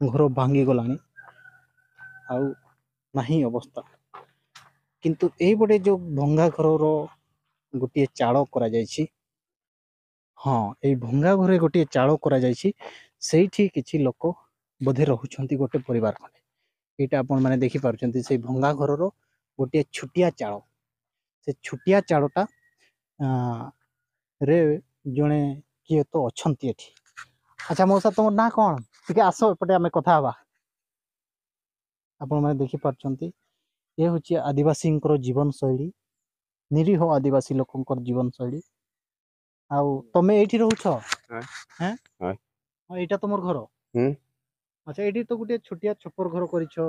ଘର ଭାଙ୍ଗିଗଲାଣି। ଆଉ ନାହିଁ ଅବସ୍ଥା। କିନ୍ତୁ ଏଇପଟେ ଯୋଉ ଭଙ୍ଗା ଘରର ଗୋଟିଏ ଚାଳ କରାଯାଇଛି, ହଁ, ଏଇ ଭଙ୍ଗା ଘରେ ଗୋଟିଏ ଚାଳ କରାଯାଇଛି, ସେଇଠି କିଛି ଲୋକ ବୋଧେ ରହୁଛନ୍ତି, ଗୋଟେ ପରିବାର ଖଣ୍ଡେ। ଏଇଟା ଆପଣମାନେ ଦେଖିପାରୁଛନ୍ତି, ସେଇ ଭଙ୍ଗା ଘରର ଗୋଟିଏ ଛୋଟିଆ ଚାଳ। ସେ ଛୋଟିଆ ଚାଳଟା, ଆ, ରେ ଜଣେ କିଏ ତ ଅଛନ୍ତି ଏଠି। ଆଚ୍ଛା ମଉସା, ତମ ନାଁ କ'ଣ? ଟିକେ ଆସ ଏପଟେ, ଆମେ କଥା ହବା। ଆପଣମାନେ ଦେଖିପାରୁଛନ୍ତି, ଏ ହଉଛି ଆଦିବାସୀଙ୍କର ଜୀବନଶୈଳୀ, ନିରୀହ ଆଦିବାସୀ ଲୋକଙ୍କର ଜୀବନଶୈଳୀ। ଆଉ ତମେ ଏଇଠି ରହୁଛ? ହଁ। ହେଁ? ହଁ। ହଁ, ଏଇଟା ତମର ଘର? ହୁଁ। ଆଚ୍ଛା, ଏଇଠି ତ ଗୋଟେ ଛୋଟିଆ ଛପର ଘର କରିଛ,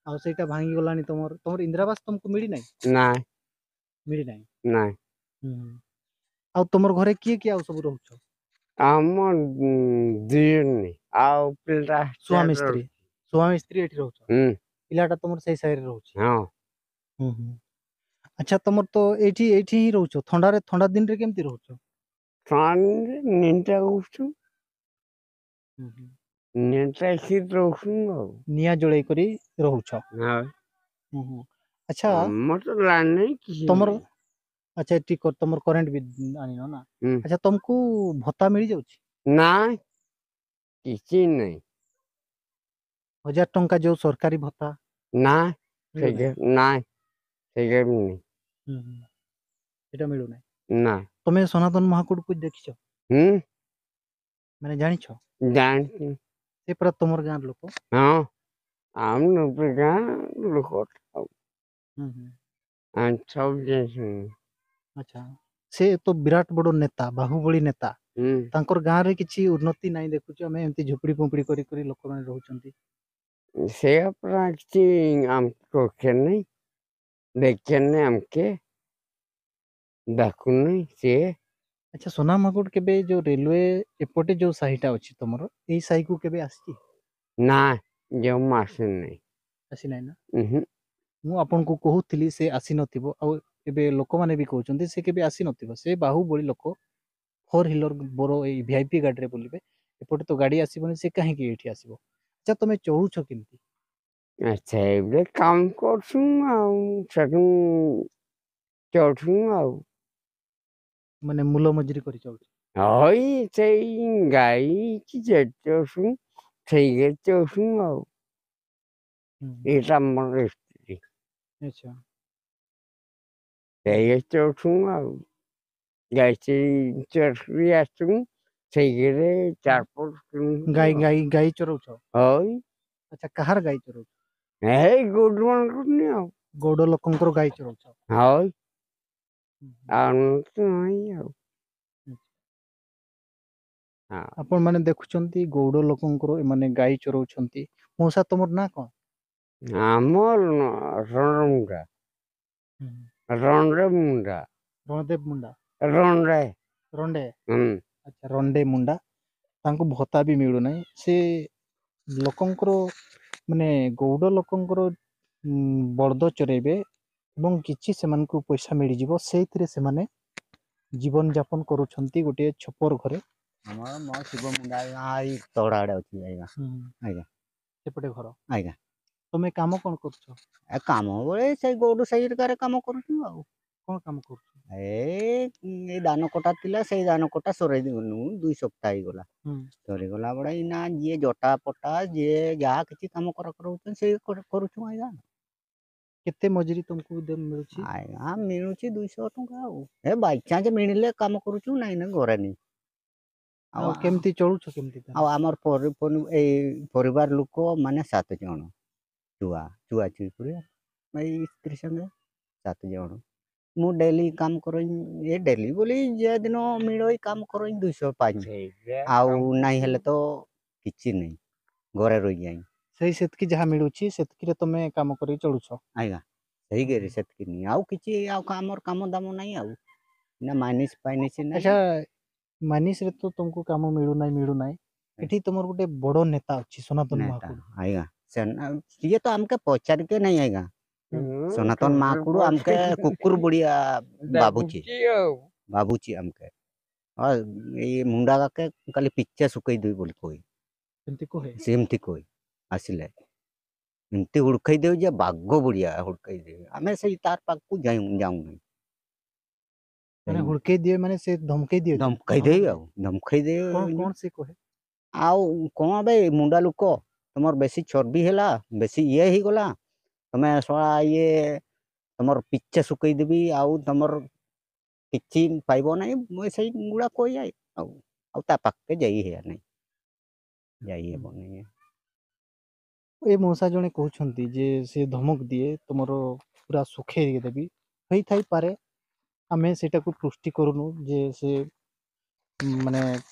ଆଉ ସେଇଟା ଭାଙ୍ଗିଗଲାଣି। ତମର, ତମର ଇନ୍ଦିରାବାସ ତମକୁ ମିଳିନାହିଁ? ନାଇଁ। ମିଳିନାହିଁ? ନାଇଁ। ହୁଁ। ଆଉ ତମର ଘରେ କିଏ କିଏ ଆଉ ସବୁ ରହୁଛ? ଆମ, ଉଁ, ଦି ଜଣ, ଆଉ ପିଲାଟା ସ୍ୱାମୀ ହଷ୍ଟେଲରେ ସ୍ତ୍ରୀ? ରହୁଛି। ସ୍ୱାମୀ ସ୍ତ୍ରୀ ଏଠି ରହୁଛ? ହୁଁ। ପିଲାଟା ତମର ସେଇ ସାଇଡରେ ରହୁଛି? ହଁ। ହୁଁ, ହୁଁ। ଆଚ୍ଛା, ତମର ତ ଏଇଠି, ଏଇଠି ହିଁ ରହୁଛ। ଥଣ୍ଡାରେ, ଥଣ୍ଡା ଦିନରେ କେମିତି ରହୁଛ? ଥଣ୍ଡାରେ ନିଦ୍ରା କରୁଛୁ। ହୁଁ, ହୁଁ। ନିଦ୍ରା ହେଇକି ରହୁଛୁ ଆଉ। ନିଆଁ ଜଳେଇ କରି ରହୁଛ? ହଁ। ହୁଁ, ହୁଁ। ଆଚ୍ଛା, ଆମର ତ ଲାଇନ ନାହିଁ, କିଛି ତମର ନାହିଁ। ଆଚ୍ଛା, ଏଠି କ-, ତମର କରେଣ୍ଟ ବି ଆଣିନ ନା? ହୁଁ। ଆଚ୍ଛା, ତମକୁ ଭତ୍ତା ମିଳିଯାଉଛି? ନାଇଁ, କିଛି ନାହିଁ। ହଜାର ଟଙ୍କା ଯୋଉ ସରକାରୀ ଭତ୍ତା? ନା, ମିଳୁନାହିଁ? ସେଟା, ନାଇଁ, ସେଟା ବି ନାହିଁ। ହୁଁ, ହୁଁ। ସେଟା ମିଳୁନାହିଁ? ନା। ତମେ ସନାତନ ମହାକୁଡ଼କୁ ଦେଖିଛ? ହୁଁ। ମାନେ ଜାଣିଛ? ଜାଣିଛି। ସେ ପରା ତମର ଗାଁର ଲୋକ? ହଁ, ଆମ ନୂପୁର ଗାଁ ଲୋକ। ହୁଁ, ହୁଁ। ଆମେ ସବୁ ଜାଣିଛୁ। ଆଚ୍ଛା, ସେ ତ ବିରାଟ ବଡ଼ ନେତା, ବାହୁବଳୀ ନେତା। ହୁଁ। ତାଙ୍କର ଗାଁରେ କିଛି ଉନ୍ନତି ନାହିଁ, ଦେଖୁଛୁ ଆମେ ଏମିତି ଝୁପଡ଼ି ପୁମ୍ପଡ଼ି କରି କରି ଲୋକମାନେ ରହୁଛନ୍ତି। ସେ ପରା କିଛି ଆମକୁ ରକ୍ଷା ନାହିଁ, ଦେଖା ନାହିଁ, ଆମକେ ଡାକୁନି ସିଏ। ଆଚ୍ଛା, ସୋନା ମହାକୁଡ଼, କେବେ ଯୋଉ ରେଲୱେ ଏପଟେ ଯୋଉ ସାହିଟା ଅଛି ତମର, ଏଇ ସାହିକୁ କେବେ ଆସିଛି? ନା, ଜମା ଆସିନି। ଆସିନାହିଁ ନା? ଉହୁଁ। ମୁଁ ଆପଣଙ୍କୁ କହୁଥିଲି ସେ ଆସିନଥିବ, ଆଉ ଏବେ ଲୋକମାନେ ବି କହୁଛନ୍ତି ସେ କେବେ ଆସିନଥିବ। ସେ ବାହୁବଳୀ ଲୋକ, ଫୋର୍ ହ୍ୱିଲର ବଡ଼ ଏଇ ଭି ଆଇ ପି ଗାଡ଼ିରେ ବୁଲିବେ, ଏପଟେ ତ ଗାଡ଼ି ଆସିବନି, ସେ କାହିଁକି ଏଇଠି ଆସିବ? ଆଚ୍ଛା, ତମେ ଚଳୁଛ କେମିତି? ଆ, ସେଇଭଳି କାମ କରୁଛୁ ଆଉ, ସେଠୁ ଚଳୁଛୁ ଆଉ। ମାନେ ମୂଲ ମଜୁରୀ କରି ଚଳୁଛୁ? ହଇ, ସେଇ ଗାଈ କି ଯେତେ ଅଛୁ, ସେଇରେ ଚଳୁଛୁ ଆଉ। ହୁଁ। ଏଇଟା ଆମର ସ୍ଥିତି। ଆଚ୍ଛା। ସେଇରେ ଚଳୁଛୁ ଆଉ। ଗାଈ ସେଇ ଚରି ଆସୁଛୁ, ସେଇରେ ଚାର ପଟ ଗାଈ, ଗାଈ, ଗାଈ ଚରଉଛ? ହଇ। ଆଚ୍ଛା, କାହାର ଗାଈ ଚରଉଛ? ଏଇ ଗଉଡ଼ମାନଙ୍କର ନି ଆଉ। ଗୌଡ଼ ଲୋକଙ୍କର ଗାଈ ଚରଉଛ? ହଇ। ହୁଁ, ହୁଁ। ଆଉ ତ ନାହିଁ ଆଉ। ହଁ। ଆପଣମାନେ ଦେଖୁଛନ୍ତି ଗୌଡ଼ ଲୋକଙ୍କର ଏମାନେ ଗାଈ ଚରଉଛନ୍ତି। ମଉସା, ତମର ନାଁ କ'ଣ? ଆମର ନ-, ରଣମୁଣ୍ଡା। ହୁଁ। ରଣରେ ମୁଣ୍ଡା। ରଣଦେବ ମୁଣ୍ଡା। ରଣରେ। ରଣ୍ଡେ। ହୁଁ। ଆଚ୍ଛା, ରଣ୍ଡେ ମୁଣ୍ଡା। ତାଙ୍କୁ ଭତ୍ତା ବି ମିଳୁନାହିଁ। ସେ ଲୋକଙ୍କର, ମାନେ, ଗୌଡ଼ ଲୋକଙ୍କର, ଉଁ, ବଳଦ ଚରେଇବେ ଏବଂ କିଛି ସେମାନଙ୍କୁ ପଇସା ମିଳିଯିବ। ସେଇଥିରେ ସେମାନେ ଜୀବନଯାପନ କରୁଛନ୍ତି ଗୋଟିଏ ଛପର ଘରେ। ଆମର ମୋ ଶିବ ମୁଣ୍ଡା ଆଜ୍ଞା, ଏଇ ତଳ ଆଡ଼େ ଅଛି ଆଜ୍ଞା। ହୁଁ। ଆଜ୍ଞା। ସେପଟେ ଘର। ଆଜ୍ଞା। ତମେ କାମ କ'ଣ କରୁଛ? ଏ କାମ ବେଳେ ସେଇ ଗୌଡ଼ ସାଇଡ଼୍ କାରେ କାମ କରୁଛୁ ଆଉ। କ'ଣ କାମ କରୁଛ? ଏ, ଏଇ ଧାନ କଟା ଥିଲା, ସେଇ ଧାନ କଟା ସରେଇ ଦେଲୁ, ଦୁଇ ସପ୍ତାହ ହେଇଗଲା। ହୁଁ। ସରିଗଲା ବେଳେ ଏଇନା ଯିଏ ଜଟା ପଟା, ଯିଏ ଯାହା କିଛି କାମ କର କରୁଛନ୍ତି, ସେଇ କର-, କରୁଛୁ ଆଜ୍ଞା। କେତେ ମଜୁରୀ ତମକୁ ଦେ-, ମିଳୁଛି? ଆଜ୍ଞା, ମିଳୁଛି ଦୁଇଶହ ଟଙ୍କା ଆଉ। ଏ ବାଇଚାନ୍ସ ମିଳିଲେ କାମ କରୁଛୁ, ନାଇଁ ନା ଘରେ ନି। ଆଉ କେମିତି ଚଳୁଛ କେମିତି ତାହେଲେ? ଆଉ ଆମର ପରି-, ପରି-, ଏଇ ପରିବାର ଲୋକ ମାନେ ସାତ ଜଣ। ଛୁଆ, ଛୁଆ ଛୁଇ ପୁରା, ଏଇ ସ୍ତ୍ରୀ ସାଙ୍ଗେ ସାତ ଜଣ। ମୁଁ ଡେଲି କାମ କରଇ, ଏ ଡେଲି ବୋଲି ଯେ ଦିନ ମିଳଇ କାମ କରଇ ଦୁଇଶହ ପାଇ। ଆଉ ନାହିଁ ହେଲେ ତ କିଛି ନାହିଁ, ଘରେ ରହିଯାଇ। ସେଇ ସେତିକି ଯାହା ମିଳୁଛି, ସେତିକିରେ ତମେ କାମ କରି ଚଳୁଛ? ଆଜ୍ଞା, ସେଇ ଗେରେ ସେତିକି ନି। ଆଉ କିଛି ଆଉ କା-, ଆମର କାମ ଦାମ ନାହିଁ ଆଉ। ନା ମାନିସ ପାଇନିସ ନାହିଁ। ଆଚ୍ଛା, ମାନିସରେ ତ ତମକୁ କାମ ମିଳୁନାହିଁ, ମିଳୁନାହିଁ। ଏଠି ତମର ଗୋଟେ ବଡ଼ ନେତା ଅଛି, ସନାତନ ନେତା, ମହାକୁଡ଼। ଆଜ୍ଞା। ସେ ନା, ସିଏ ତ ଆମକେ ପଚାରିକେ ନାହିଁ ଆଜ୍ଞା। ହୁଁ। ସନାତନ ମହାକୁଡ଼ ଆମକେ କୁକୁର ବଢ଼ିଆ ବାବୁଛି। ଆଉ। ବାବୁଛି ଆମକେ। ଆଉ ଏଇ ମୁଣ୍ଡା ଗାକେ ଖାଲି ପିଚା ଶୁକେଇ ଦେବି ବୋଲି କହି। ସେମିତି କହେ। ସେମିତି କହି ଆସିଲେ। ଏମିତି ହୁଡ଼କେଇ ଦେଉ ଯେ ବାଘ ଭଳିଆ ହୁଡ଼କେଇ ଦେଉ। ଆମେ ସେଇ ତାର ପାଖକୁ ଯାଉ ଯାଉନି। ମାନେ ହୁଡ଼କେଇ ଦିଏ ମାନେ ସେ ଧମକେଇ ଦିଏ? ଧମକେଇ ଦେଉ ଆଉ, ଧମକେଇ ଦେଉ। କ'ଣ କ'ଣ ସେ କହେ? ଆଉ କ'ଣ ବେ ମୁଣ୍ଡା ଲୋକ, ତମର ବେଶୀ ଚର୍ବି ହେଲା, ବେଶୀ ଇଏ ହେଇଗଲା, ତମେ ଶଳା ଇଏ ତମର ପିଚା ଶୁକେଇ ଦେବି, ଆଉ ତମର କିଛି ପାଇବ ନାହିଁ। ମୁଁ ସେଇ ଗୁଡ଼ା କହି ଯାଏ ଆଉ, ଆଉ ତା ପାଖକେ ଯାଇ ହେଆ ନାହିଁ, ଯାଇ ହେବ ନାହିଁ। ଏ ମଉସା ଜଣେ କହୁଛନ୍ତି ଯେ ସେ ଧମକ ଦିଏ, ତମର ପୁରା ଶୁଖେଇ ଦେବି। ହେଇଥାଇପାରେ, ଆମେ ସେଇଟାକୁ ପୁଷ୍ଟି କରୁନୁ ଯେ ସେ, ଉଁ, ମାନେ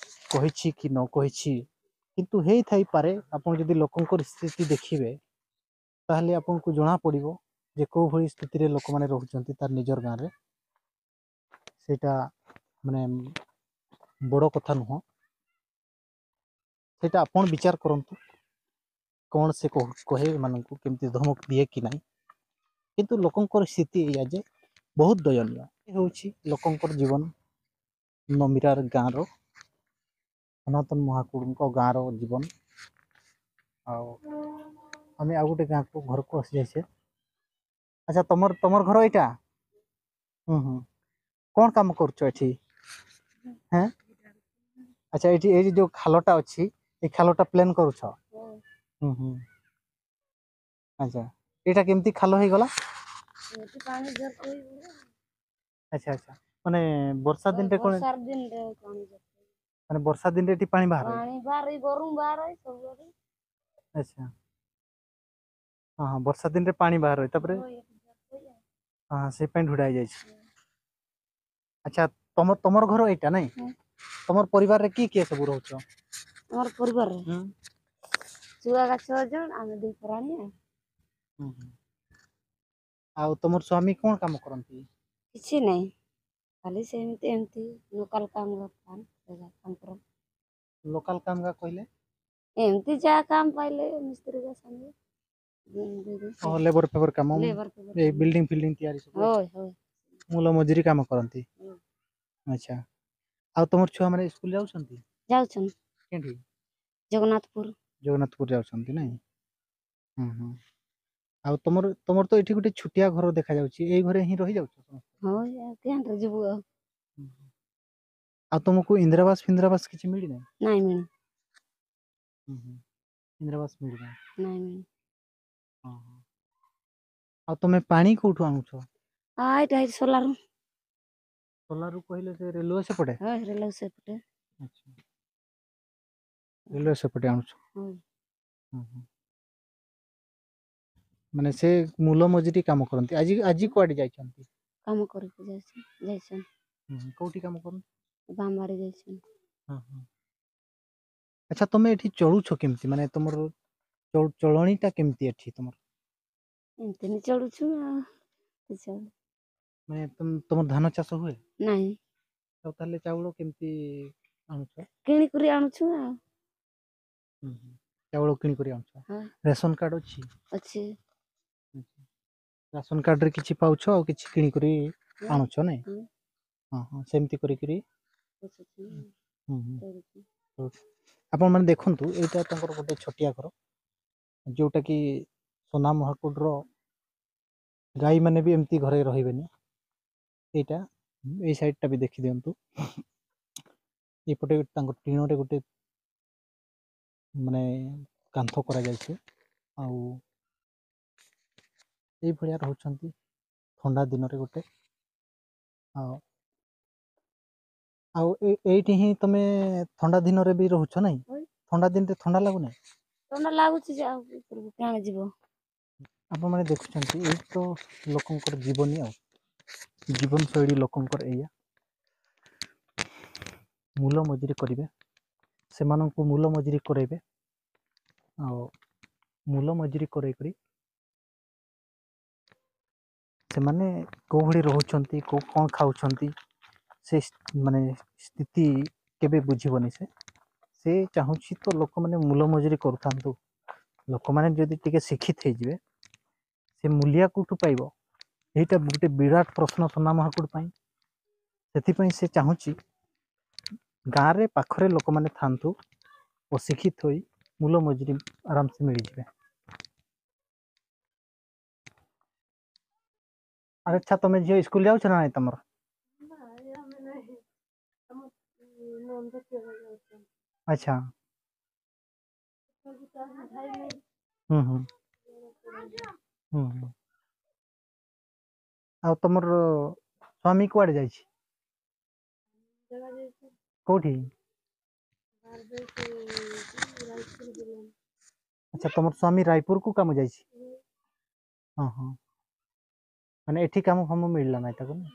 କହିଛି କି ନ କହିଛି, କିନ୍ତୁ ହେଇଥାଇପାରେ। ଆପଣ ଯଦି ଲୋକଙ୍କର ସ୍ଥିତି ଦେଖିବେ, ତାହେଲେ ଆପଣଙ୍କୁ ଜଣା ପଡ଼ିବ ଯେ କୋଉ ଭଳି ସ୍ଥିତିରେ ଲୋକମାନେ ରହୁଛନ୍ତି ତାର ନିଜର ଗାଁରେ। ସେଇଟା ମାନେ ବଡ଼ କଥା ନୁହଁ, ସେଇଟା ଆପଣ ବିଚାର କରନ୍ତୁ କ'ଣ ସେ କହୁ-, କହେ ଏମାନଙ୍କୁ, କେମିତି ଧମକ ଦିଏ କି ନାହିଁ। କିନ୍ତୁ ଲୋକଙ୍କର ସ୍ଥିତି ଏଇଆ ଯେ ବହୁତ ଦୟନୀୟ ହେଉଛି ଲୋକଙ୍କର ଜୀବନ। ନମିରାର ଗାଁର ସନାତନ ମହାକୁଡ଼ଙ୍କ ଗାଁର ଜୀବନ। ଆଉ ଆମେ ଆଉ ଗୋଟେ ଗାଁକୁ, ଘରକୁ ଆସିଯାଇଛେ। ଆଚ୍ଛା, ତମର, ତମର ଘର ଏଇଟା? ହୁଁ, ହୁଁ। କ'ଣ କାମ କରୁଛ ଏଠି? ହେଁ? ଆଚ୍ଛା, ଏଇଠି, ଏଇ ଯୋଉ ଖାଲଟା ଅଛି, ଏଇ ଖାଲଟା ପ୍ଲେନ୍ କରୁଛ? ହୁଁ, ହୁଁ। ଆଚ୍ଛା, ଏଇଟା କେମିତି ଖାଲ ହେଇଗଲା? ଏମିତି ପାଣି ଝରକା ହେଇଗଲା। ଆଚ୍ଛା, ଆଚ୍ଛା। ମାନେ ବର୍ଷା ଦିନରେ କ'ଣ? ବର୍ଷା ଦିନରେ ପାଣି ଝରକା। ମାନେ ବର୍ଷା ଦିନରେ ଏଠି ପାଣି ବାହାରେ? ପାଣି ବାହାରେ, ଗରମ ବାହାରେ ସବୁଆଡ଼େ। ଆଚ୍ଛା। ହଁ, ହଁ, ବର୍ଷା ଦିନରେ ପାଣି ବାହାରେ, ତାପରେ? ହଁ, ଏଠି ଝରକା। ହଁ, ହଁ, ସେ ପାଇଁ ଢୁଡ଼ା ହେଇଯାଇଛି। ହୁଁ। ଆଚ୍ଛା, ତମ, ତମର ଘର ଏଇଟା ନାଇଁ? ହୁଁ। ତମର ପରିବାରରେ କିଏ କିଏ ସବୁ ରହୁଛ? ଆମର ପରିବାରରେ? ହୁଁ। ଛୁଆ ଏକା ଛଅ ଜଣ, ଆମେ ଦୁଇ ପ୍ରାଣୀ ଆଉ। ହୁଁ, ହୁଁ। ଆଉ ତମର ସ୍ୱାମୀ କ'ଣ କାମ କରନ୍ତି? କିଛି ନାହିଁ, ଖାଲି ସେମିତି ଏମିତି ଲୋକାଲ କାମ କରନ୍ତି, ସେ ଯାକ ତାଙ୍କର। ଲୋକାଲ କାମ କା କହିଲେ? ଏମିତି ଯାହା କାମ ପାଇଲେ ମିସ୍ତ୍ରୀ କା ସାଙ୍ଗେ। ଓହୋ, ଲେବର ଫେବର କାମ? ଲେବର ଫେବର ଏଇ କାମ। ବିଲ୍ଡିଂ ଫିଲ୍ଡିଂ ତିଆରି ସବୁ? ହଏ, ହଏ। ମୂଲ ମଜୁରୀ କାମ କରନ୍ତି? ହୁଁ। ଆଚ୍ଛା। ଆଉ ତମର ଛୁଆମାନେ ସ୍କୁଲ ଯାଉଛନ୍ତି? ଯାଉଛନ୍ତି। କେଉଁଠି? ଜଗନ୍ନାଥପୁର। ଜଗନ୍ନାଥପୁର ଯାଉଛନ୍ତି ନାଇଁ? ହୁଁ, ହୁଁ। ଆଉ ତମର, ତମର ତ ଏଠି ଗୋଟେ ଛୋଟିଆ ଘର ଦେଖାଯାଉଛି, ଏଇ ଘରେ ହିଁ ରହିଯାଉଛ ସମସ୍ତେ? ହଉ, ଆଉ କେଉଁଠି ଯିବୁ ଆଉ? ଆଉ ତମକୁ ଇନ୍ଦିରାବାସ ଫିନ୍ଦିରାବାସ କିଛି ମିଳିନାହିଁ? ନାଇଁ ମିଳି। ଇନ୍ଦିରାବାସ ମିଳିନାହିଁ। ନାଇଁ ମିଳି। ଓହୋ। ଆଉ ତମେ ପାଣି କୋଉଠୁ ଆଣୁଛ? ଆ ଏଇଟା ଏଇଠି ସୋଲାରୁ। ସୋଲାରୁ କହିଲେ ସେ ରେଲୱେ ସେପଟେ? ହଁ, ରେଲୱେ ସେପଟେ। ଆଚ୍ଛା। ରେଲୱେ ସେପଟେ ଆଣୁଛ? ହୁଁ। ହୁଁ, ହୁଁ। ମାନେ ସେ ମୂଲ ମଜୁରୀ କାମ କରନ୍ତି। ଆଜି, ଆଜି କୁଆଡ଼େ ଯାଇଛନ୍ତି? କାମ କରିକି ଯାଉଛି, ଯାଇଛନ୍ତି। ହୁଁ, କୋଉଠି କାମ କରନ୍ତି? ବାମ ଆଡ଼େ ଯାଇଛନ୍ତି। ହଁ, ହଁ। ଆଚ୍ଛା, ତମେ ଏଠି ଚଳୁଛ କେମିତି? ମାନେ ତମର ଚଳ-, ଚଳଣିଟା କେମିତି ଏଠି ତମର? ଏମିତି ନି ଚଳୁଛୁ ଆଉ। କିଛି ଆଉ। ମାନେ ତମ, ତମର ଧାନ ଚାଷ ହୁଏ? ନାଇଁ, ଆଉ ତାହେଲେ ଚାଉଳ କେମିତି ଆଣୁଛ? କିଣିକରି ଆଣୁଛୁ ଆଉ। ହୁଁ, ହୁଁ। ଚାଉଳ କିଣିକରି ଆଣୁଛ? ହଁ। ରେସନ କାର୍ଡ ଅଛି? ଅଛି। ରାସନ କାର୍ଡରେ କିଛି ପାଉଛ, ଆଉ କିଛି କିଣିକରି ହୁଁ। ଆଣୁଛ, ନାଇଁ? ହୁଁ। ହଁ, ହଁ, ସେମିତି କରିକିରି। ଅଛି। ହୁଁ, ହୁଁ। କରୁଛି। ହଉ। ଆପଣମାନେ ଦେଖନ୍ତୁ, ଏଇଟା ତାଙ୍କର ଗୋଟେ ଛୋଟିଆ ଘର, ଯୋଉଟାକି ସୋନା ମହାକୁଡ଼ର ଗାଈମାନେ ବି ଏମିତି ଘରେ ରହିବେନି। ଏଇଟା, ଏଇ ସାଇଡ୍ଟା ବି ଦେଖିଦିଅନ୍ତୁ। ଏପଟେ ତାଙ୍କ ଟିଣରେ ଗୋଟେ, ମାନେ, କାନ୍ଥ କରାଯାଇଛି। ଆଉ ଏଇଭଳିଆ ରହୁଛନ୍ତି ଥଣ୍ଡା ଦିନରେ ଗୋଟେ। ଆଉ, ଆଉ ଏ-, ଏଇଠି ହିଁ ତମେ ଥଣ୍ଡା ଦିନରେ ବି ରହୁଛ, ନାଇଁ? ହଇ। ଥଣ୍ଡା ଦିନରେ ଥଣ୍ଡା ଲାଗୁନି? ଥଣ୍ଡା ଲାଗୁଛି ଯେ ଆଉ ଉପରକୁ କାଣା ଯିବ? ଆପଣମାନେ ଦେଖୁଛନ୍ତି, ଏଇ ତ ଲୋକଙ୍କର ଜୀବନୀ ଆଉ, ଜୀବନଶୈଳୀ ଲୋକଙ୍କର ଏଇଆ। ମୂଲ ମଜୁରୀ କରିବେ, ସେମାନଙ୍କୁ ମୂଲ ମଜୁରୀ କରେଇବେ। ଆଉ ମୂଲ ମଜୁରୀ କରେଇକରି ସେମାନେ କୋଉ ଭଳି ରହୁଛନ୍ତି, କୋଉ କ'ଣ ଖାଉଛନ୍ତି, ସେ ସ୍-, ମାନେ, ସ୍ଥିତି କେବେ ବୁଝିବନି ସେ। ସେ ଚାହୁଁଛି ତ ଲୋକମାନେ ମୂଲ ମଜୁରୀ କରୁଥାନ୍ତୁ। ଲୋକମାନେ ଯଦି ଟିକେ ଶିକ୍ଷିତ ହେଇଯିବେ, ସେ ମୂଲିଆ କୋଉଠୁ ପାଇବ? ଏଇଟା ଗୋଟେ ବିରାଟ ପ୍ରଶ୍ନ ସୋନା ମହାକୁଡ଼ ପାଇଁ। ସେଥିପାଇଁ ସେ ଚାହୁଁଛି ଗାଁରେ ପାଖରେ ଲୋକମାନେ ଥାଆନ୍ତୁ ଓ ଶିକ୍ଷିତ ହୋଇ ମୂଲ ମଜୁରୀ ଆରାମସେ ମିଳିଯିବେ। ଆରେ ଆଚ୍ଛା, ତମେ ଝିଅ ସ୍କୁଲ ଯାଉଛ ନା ନାଇଁ ତମର? ଆଚ୍ଛା। ହୁଁ, ହୁଁ। ହୁଁ, ହୁଁ। ଆଉ ତମର ସ୍ୱାମୀ କୁଆଡ଼େ ଯାଇଛି? କୋଉଠି? ଆଚ୍ଛା, ତମର ସ୍ୱାମୀ ରାୟପୁରକୁ କାମ ଯାଇଛି? ହଁ, ହଁ। ମାନେ ଏଠି କାମ ଫାମ ମିଳିଲା ନାହିଁ ତାକୁ ନା?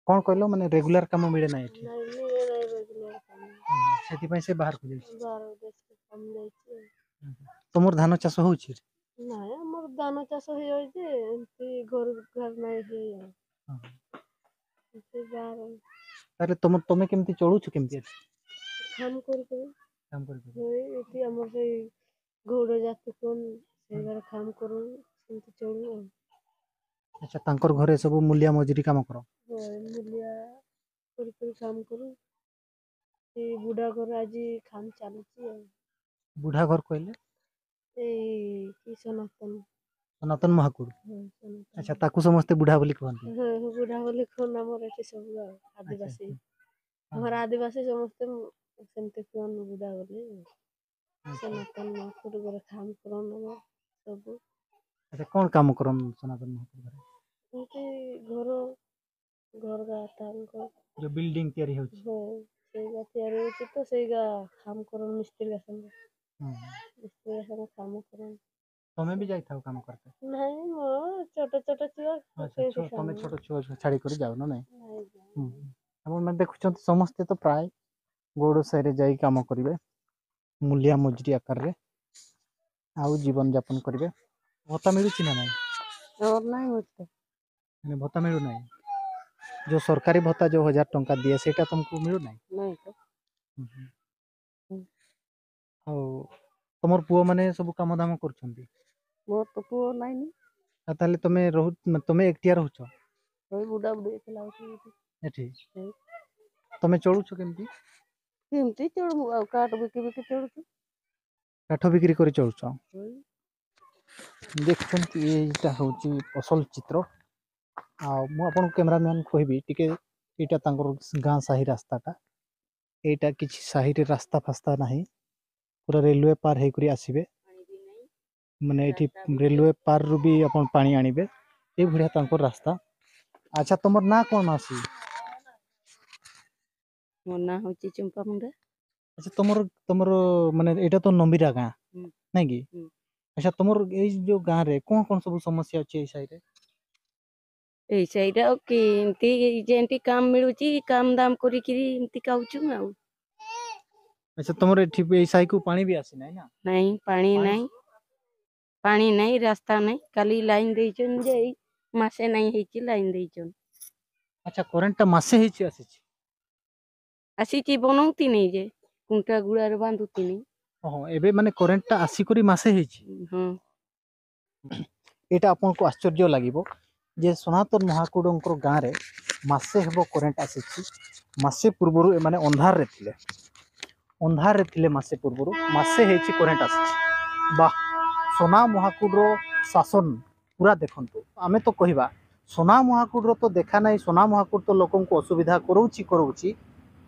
କ'ଣ କହିଲ? ମାନେ ରେଗୁଲାର କାମ ମିଳେ ନାହିଁ ଏଠି? ହୁଁ, ସେଥିପାଇଁ ସେ ବାହାରକୁ ଯାଇଛି। ହୁଁ, ହୁଁ। ତମର ଧାନ ଚାଷ ହଉଛି? ନାଇଁ, ଆମର ଧାନ ଚାଷ ହେଇଯାଉଛି, ଏମିତି ଘର ଘର ନାହିଁ, ହେଇଯାଉଛି। ହଁ, ହଁ। ଏମିତି ବାହାରେ। ତାହେଲେ ତମ, ତମେ କେମିତି ଚଳୁଛ କେମିତି ଏଠି? କାମ କରୁ କରୁ। କାମ କରୁ କରୁ। ଏଇ ଏଠି ଆମର ସେଇ ଗୌଡ଼ ଜାତି କ'ଣ, ସେଇ ଘରେ କାମ କରୁ, ସେମିତି ଚଳୁ ଆଉ। ଆଚ୍ଛା, ତାଙ୍କର ଘରେ ସବୁ ମୂଲିଆ ମଜୁରୀ କାମ କର? ହଁ, ମୂଲିଆ କରି କରି କାମ କରୁ। ଏଇ ବୁଢ଼ା ଘର ଆଜି କାମ ଚାଲିଛି ଆଉ। ବୁଢ଼ା ଘର କହିଲେ? ଏଇ କି ସନାତନ। ସନାତନ ମହାକୁଡ଼। ହଁ, ସନାତନ। ଆଚ୍ଛା, ତାକୁ ସମସ୍ତେ ବୁଢ଼ା ବୋଲି କହନ୍ତି? ହଁ, ହଁ, ବୁଢ଼ା ବୋଲି କହନ୍ତି ଆମର ଏଠି ସବୁ ଆଉ ଆଚ୍ଛା, ଆଦିବାସୀ। ଆଚ୍ଛା। ଆମର ଆଦିବାସୀ ସମସ୍ତେ ସେମିତି କୁହନ୍ତି ବୁଢ଼ା ବୋଲି। ଆଚ୍ଛା। ସନାତନ ମହାକୁଡ଼ ଘରେ କାମ କରନ୍ତି ଆମର ସବୁ। ଆଚ୍ଛା, କ'ଣ କାମ କରନ୍ତି ସନାତନ ମହାକୁଡ଼ ଘରେ? ଏମିତି ଘର, ଘର ଗା ତାଙ୍କ ଯୋଉ ବିଲ୍ଡିଂ ତିଆରି ହଉଛି? ହଁ, ସେଇଗା ତିଆରି ହଉଛି ତ ସେଇଗା କାମ କରନ୍ତି ମିସ୍ତ୍ରୀ ସାଙ୍ଗେ। ହୁଁ, ହୁଁ। ମିସ୍ତ୍ରୀ ସାଙ୍ଗେ କାମ କରନ୍ତି। ତମେ ବି ଯାଇଥାଉ କାମ କରତେ? ନାଇଁ, ମୋ ଛୋଟ ଛୋଟ ଛୁଆ, ଆଚ୍ଛା, କେମିତି ଛୋ-, ତମେ କାମ? ଛୋଟ ଛୁଆ ଛାଡ଼ିକରି ଯାଉନ, ନାଇଁ? ନାଇଁ, ଯାଉନି। ହୁଁ, ହୁଁ। ଆପଣମାନେ ଦେଖୁଛନ୍ତି, ସମସ୍ତେ ତ ପ୍ରାୟ ଗୌଡ଼ ସାହିରେ ଯାଇ କାମ କରିବେ, ମୂଲିଆ ମଜୁରୀ ଆକାରରେ, ଆଉ ଜୀବନ ଯାପନ କରିବେ। ଭତ୍ତା ମିଳୁଛି ନା ନାଇଁ? ଆମର ନାଇଁ ଭତ୍ତା। ମାନେ ଭତ୍ତା ମିଳୁନାହିଁ? ଯୋଉ ସରକାରୀ ଭତ୍ତା ଯୋଉ ହଜାର ଟଙ୍କା ଦିଏ, ସେଇଟା ତମକୁ ମିଳୁନାହିଁ? ନାଇଁ ତ। ହୁଁ, ହୁଁ। ହୁଁ। ଆଉ ତମର ପୁଅମାନେ ସବୁ କାମ ଦାମ କରୁଛନ୍ତି? ମୋର ତ ପୁଅ ନାଇଁ ନି। ଆଉ ତାହେଲେ ତମେ ରହୁ-, ତମେ ଏକଟିଆ ରହୁଛ? ଏଇ ବୁଢ଼ା ବୁଢ଼ୀ ଏକଲା ଅଛି ଏଠି। ଏଠି? ହୁଁ। ତମେ ଚଳୁଛ କେମିତି? କେମିତି ଚଳୁବୁ ଆଉ, କାଠ ବିକି ବିକି ଚଳୁଛୁ। କାଠ ବିକ୍ରି କରି ଚଳୁଛ? ହୁଁ। ଦେଖୁଛନ୍ତି, ଏଇଟା ହେଉଛି ଅସଲ ଚିତ୍ର। ଆଉ ମୁଁ ଆପଣଙ୍କୁ କ୍ୟାମେରାମ୍ୟାନ୍ କହିବି ଟିକେ, ଏଇଟା ତାଙ୍କର ଗାଁ ସାହି ରାସ୍ତାଟା। ଏଇଟା କିଛି ସାହିରେ ରାସ୍ତା ଫାସ୍ତା ନାହିଁ, ପୁରା ରେଲୱେ ପାର ହେଇକରି ଆସିବେ। ମାନେ ଏଠି ରେଲୱେ ପାରରୁ ବି ଆପଣ ପାଣି ଆଣିବେ। ଏଇଭଳିଆ ତାଙ୍କର ରାସ୍ତା। ଆଚ୍ଛା, ତମର ନାଁ କ'ଣ ମାଉସୀ? ମୋ ନାଁ ହେଉଛି ଚମ୍ପା ମୁଣ୍ଡା। ଆଚ୍ଛା, ତମର ତମର ମାନେ ଏଇଟା ତ ନମ୍ବିରା ଗାଁ, ହୁଁ। ନାଇଁ କି? ହୁଁ। ଆଚ୍ଛା, ତମର ଏଇ ଯୋଉ ଗାଁରେ କ'ଣ କ'ଣ ସବୁ ସମସ୍ୟା ଅଛି ଏଇ ସାହିରେ? ଏଇ ସାଇଡ୍ ଆଉ କି ଏମିତି ଯେମିତି କାମ ମିଳୁଛି, କାମ ଦାମ କରିକିରି ଏମିତି ଖାଉଛୁ ଆଉ। ଆଚ୍ଛା, ତମର ଏଠି ଏଇ ସାହିକୁ ପାଣି ବି ଆସିନାହିଁ ନା? ନାଇଁ, ପାଣି ପାଣି? ନାଇଁ, ପାଣି ନାଇଁ, ରାସ୍ତା ନାଇଁ। କାଲି ଲାଇନ୍ ଦେଇଛନ୍ ଯେ ଏଇ ମାସେ ନାଇଁ ହେଇଛି, ଲାଇନ୍ ଦେଇଛନ୍। ଆଚ୍ଛା, କରେଣ୍ଟଟା ମାସେ ହେଇଛି ଆସିଛି? ଆସିଛି, ବନଉତି ନାଇଁ ଯେ, କୁଣ୍ଟା ଗୁଡ଼ାରେ ବାନ୍ଧୁତି ନାଇଁ। ଓହୋ, ଏବେ ମାନେ କରେଣ୍ଟଟା ଆସିକରି ମାସେ ହେଇଛି? ହଁ। ଏଇଟା ଆପଣଙ୍କୁ ଆଶ୍ଚର୍ଯ୍ୟ ଲାଗିବ ଯେ ସନାତନ ମହାକୁଡ଼ଙ୍କର ଗାଁରେ ମାସେ ହେବ କରେଣ୍ଟ ଆସିଛି। ମାସେ ପୂର୍ବରୁ ଏମାନେ ଅନ୍ଧାରରେ ଥିଲେ, ଅନ୍ଧାରରେ ଥିଲେ ମାସେ ପୂର୍ବରୁ, ମାସେ ହେଇଛି କରେଣ୍ଟ ଆସିଛି। ବାଃ, ସନା ମହାକୁଡ଼ର ଶାସନ ପୁରା ଦେଖନ୍ତୁ। ଆମେ ତ କହିବା ସନା ମହାକୁଡ଼ର ତ ଦେଖା ନାହିଁ, ସନା ମହାକୁଡ଼ ତ ଲୋକଙ୍କୁ ଅସୁବିଧା କରଉଛି, କରଉଛି,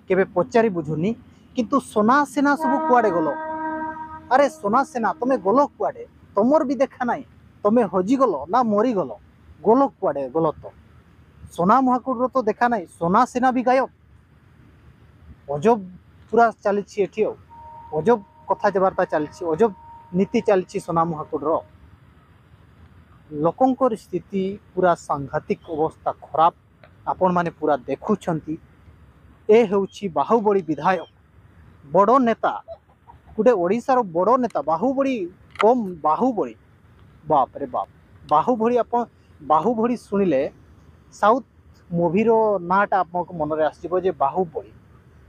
କେବେ ପଚାରି ବୁଝୁନି। କିନ୍ତୁ ସନା ସେନା ସବୁ କୁଆଡ଼େ ଗଲ? ଆରେ ସନା ସେନା, ତମେ ଗଲ କୁଆଡ଼େ? ତମର ବି ଦେଖା ନାହିଁ। ତମେ ହଜିଗଲ ନା ମରିଗଲ? ଗଲ କୁଆଡ଼େ? ଗଲ ତ। ସନା ମହାକୁଡ଼ର ତ ଦେଖା ନାହିଁ, ସନା ସେନା ବି ଗାୟବ। ଅଜବ ପୁରା ଚାଲିଛି ଏଠି ଆଉ। ଅଜବ କଥାବାର୍ତ୍ତା ଚାଲିଛି, ଅଜବ ନୀତି ଚାଲିଛି ସନା ମହାକୁଡ଼ର। ଲୋକଙ୍କର ସ୍ଥିତି ପୁରା ସାଂଘାତିକ ଅବସ୍ଥା ଖରାପ, ଆପଣମାନେ ପୁରା ଦେଖୁଛନ୍ତି। ଏ ହେଉଛି ବାହୁବଳୀ ବିଧାୟକ, ବଡ଼ ନେତା, ଗୋଟେ ଓଡ଼ିଶାର ବଡ଼ ନେତା। ବାହୁବଳୀ କମ୍, ବାହୁବଳୀ, ବାପରେ ବାପ। ବାହୁବଳୀ, ଆପଣ ବାହୁବଳୀ ଶୁଣିଲେ ସାଉଥ୍ ମୁଭିର ନାଁଟା ଆପଣଙ୍କ ମନରେ ଆସିଯିବ ଯେ ବାହୁବଳୀ।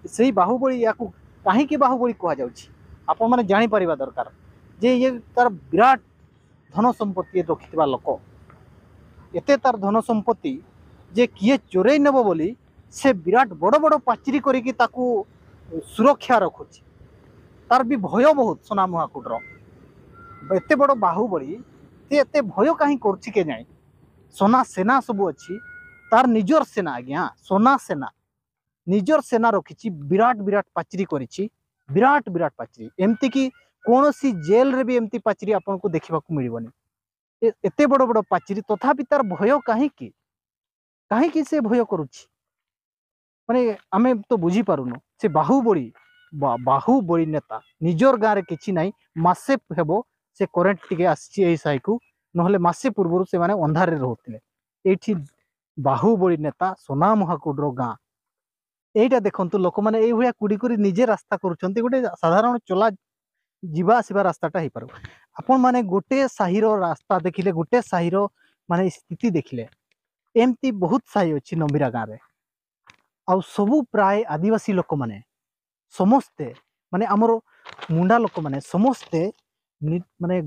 ସେଇ ବାହୁବଳୀ, ୟାକୁ କାହିଁକି ବାହୁବଳୀ କୁହାଯାଉଛି ଆପଣମାନେ ଜାଣିପାରିବା ଦରକାର ଯେ ଇଏ ତାର ବିରାଟ ଧନ ସମ୍ପତ୍ତି ରଖିଥିବା ଲୋକ। ଏତେ ତାର ଧନ ସମ୍ପତ୍ତି ଯେ କିଏ ଚୋରେଇ ନେବ ବୋଲି ସେ ବିରାଟ ବଡ଼ ବଡ଼ ପାଚେରୀ କରିକି ତାକୁ ସୁରକ୍ଷା ରଖୁଛି। ତାର ବି ଭୟ ବହୁତ ସନା ମହାକୁଡ଼ର। ଏତେ ବଡ଼ ବାହୁବଳୀ, ସେ ଏତେ ଭୟ କାହିଁ କରୁଛି କେଜାଣି? ସୋନା ସେନା ସବୁ ଅଛି, ତାର ନିଜର ସେନା, ଆଜ୍ଞା, ସୋନା ସେନା, ନିଜର ସେନା ରଖିଛି, ବିରାଟ ବିରାଟ ପାଚେରୀ କରିଛି, ବିରାଟ ବିରାଟ ପାଚେରୀ। ଏମିତିକି କୌଣସି ଜେଲରେ ବି ଏମିତି ପାଚେରୀ ଆପଣଙ୍କୁ ଦେଖିବାକୁ ମିଳିବନି। ଏ- ଏତେ ବଡ଼ ବଡ଼ ପାଚେରୀ, ତଥାପି ତାର ଭୟ କାହିଁକି? କାହିଁକି ସେ ଭୟ କରୁଛି? ମାନେ, ଆମେ ତ ବୁଝିପାରୁନୁ। ସେ ବାହୁବଳୀ, ବା- ବାହୁବଳୀ ନେତା, ନିଜର ଗାଁରେ କିଛି ନାହିଁ, ମାସେ ହେବ ସେ କରେଣ୍ଟ ଟିକେ ଆସିଛି ଏହି ସାହିକୁ, ନହେଲେ ମାସେ ପୂର୍ବରୁ ସେମାନେ ଅନ୍ଧାରରେ ରହୁଥିଲେ। ଏଇଠି ବାହୁବଳୀ ନେତା ସୋନା ମହାକୁଡ଼ର ଗାଁ। ଏଇଟା ଦେଖନ୍ତୁ, ଲୋକମାନେ ଏଇଭଳିଆ କୁଡ଼ି କରି ନିଜେ ରାସ୍ତା କରୁଛନ୍ତି, ଗୋଟେ ସାଧାରଣ ଚଲା ଯିବା ଆସିବା ରାସ୍ତାଟା ହେଇପାରିବ। ଆପଣମାନେ ଗୋଟେ ସାହିର ରାସ୍ତା ଦେଖିଲେ, ଗୋଟେ ସାହିର ମାନେ ସ୍ଥିତି ଦେଖିଲେ, ଏମିତି ବହୁତ ସାହି ଅଛି ନମ୍ବିରା ଗାଁରେ। ଆଉ ସବୁ ପ୍ରାୟ ଆଦିବାସୀ ଲୋକମାନେ, ସମସ୍ତେ, ମାନେ ଆମର ମୁଣ୍ଡା ଲୋକମାନେ ସମସ୍ତେ ନି- ମାନେ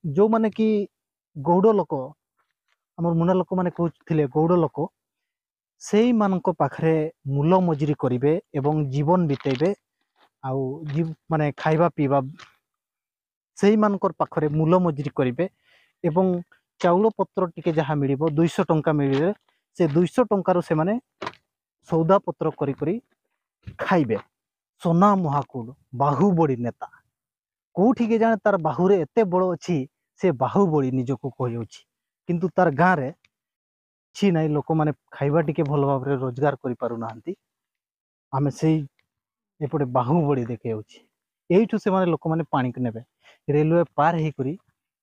ଯେଉଁମାନେ କି ଗୌଡ଼ ଲୋକ, ଆମର ମୁଣ୍ଡା ଲୋକମାନେ କହୁଥିଲେ ଗୌଡ଼ ଲୋକ, ସେଇମାନଙ୍କ ପାଖରେ ମୂଲ ମଜୁରୀ କରିବେ ଏବଂ ଜୀବନ ବିତେଇବେ। ଆଉ ଜୀ- ମାନେ ଖାଇବା ପିଇବା, ସେଇମାନଙ୍କର ପାଖରେ ମୂଲ ମଜୁରୀ କରିବେ ଏବଂ ଚାଉଳ ପତ୍ର ଟିକେ ଯାହା ମିଳିବ, ଦୁଇଶହ ଟଙ୍କା ମିଳିଲେ, ସେ ଦୁଇଶହ ଟଙ୍କାରୁ ସେମାନେ ସଉଦା ପତ୍ର କରି କରି ଖାଇବେ। ସୋନା ମହାକୁଡ଼, ବାହୁବଳୀ ନେତା, କୋଉଠି କେଜାଣେ ତାର ବାହୁରେ ଏତେ ବଳ ଅଛି, ସେ ବାହୁବଳୀ ନିଜକୁ କହିଯାଉଛି, କିନ୍ତୁ ତାର ଗାଁରେ କିଛି ନାହିଁ, ଲୋକମାନେ ଖାଇବା ଟିକେ ଭଲ ଭାବରେ ରୋଜଗାର କରିପାରୁନାହାନ୍ତି। ଆମେ ସେଇ ଏପଟେ ବାହୁବଳୀ ଦେଖେଇ ଯାଉଛି। ଏଇଠୁ ସେମାନେ, ଲୋକମାନେ ପାଣିକୁ ନେବେ, ରେଲୱେ ପାର ହେଇକରି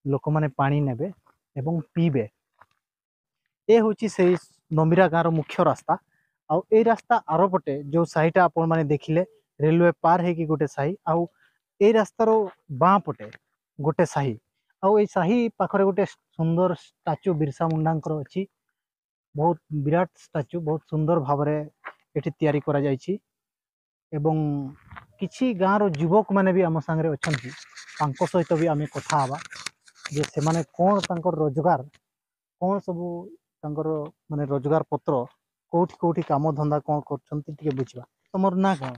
ଲୋକମାନେ ପାଣି ନେବେ ଏବଂ ପିଇବେ। ଏ ହେଉଛି ସେଇ ନମିରା ଗାଁର ମୁଖ୍ୟ ରାସ୍ତା। ଆଉ ଏଇ ରାସ୍ତା ଆର ପଟେ ଯେଉଁ ସାହିଟା ଆପଣମାନେ ଦେଖିଲେ, ରେଲୱେ ପାର ହେଇକି ଗୋଟେ ସାହି, ଆଉ ଏଇ ରାସ୍ତାର ବାଁ ପଟେ ଗୋଟେ ସାହି। ଆଉ ଏଇ ସାହି ପାଖରେ ଗୋଟେ ସୁନ୍ଦର ଷ୍ଟାଚୁ ବିର୍ସା ମୁଣ୍ଡାଙ୍କର ଅଛି, ବହୁତ ବିରାଟ ଷ୍ଟାଚୁ, ବହୁତ ସୁନ୍ଦର ଭାବରେ ଏଠି ତିଆରି କରାଯାଇଛି। ଏବଂ କିଛି ଗାଁର ଯୁବକମାନେ ବି ଆମ ସାଙ୍ଗରେ ଅଛନ୍ତି, ତାଙ୍କ ସହିତ ବି ଆମେ କଥା ହେବା ଯେ ସେମାନେ କ'ଣ ତାଙ୍କର ରୋଜଗାର, କ'ଣ ସବୁ ତାଙ୍କର ମାନେ ରୋଜଗାର ପତ୍ର, କୋଉଠି କୋଉଠି କାମ ଧନ୍ଦା କ'ଣ କରୁଛନ୍ତି, ଟିକେ ବୁଝିବା। ତମର ନାଁ କ'ଣ?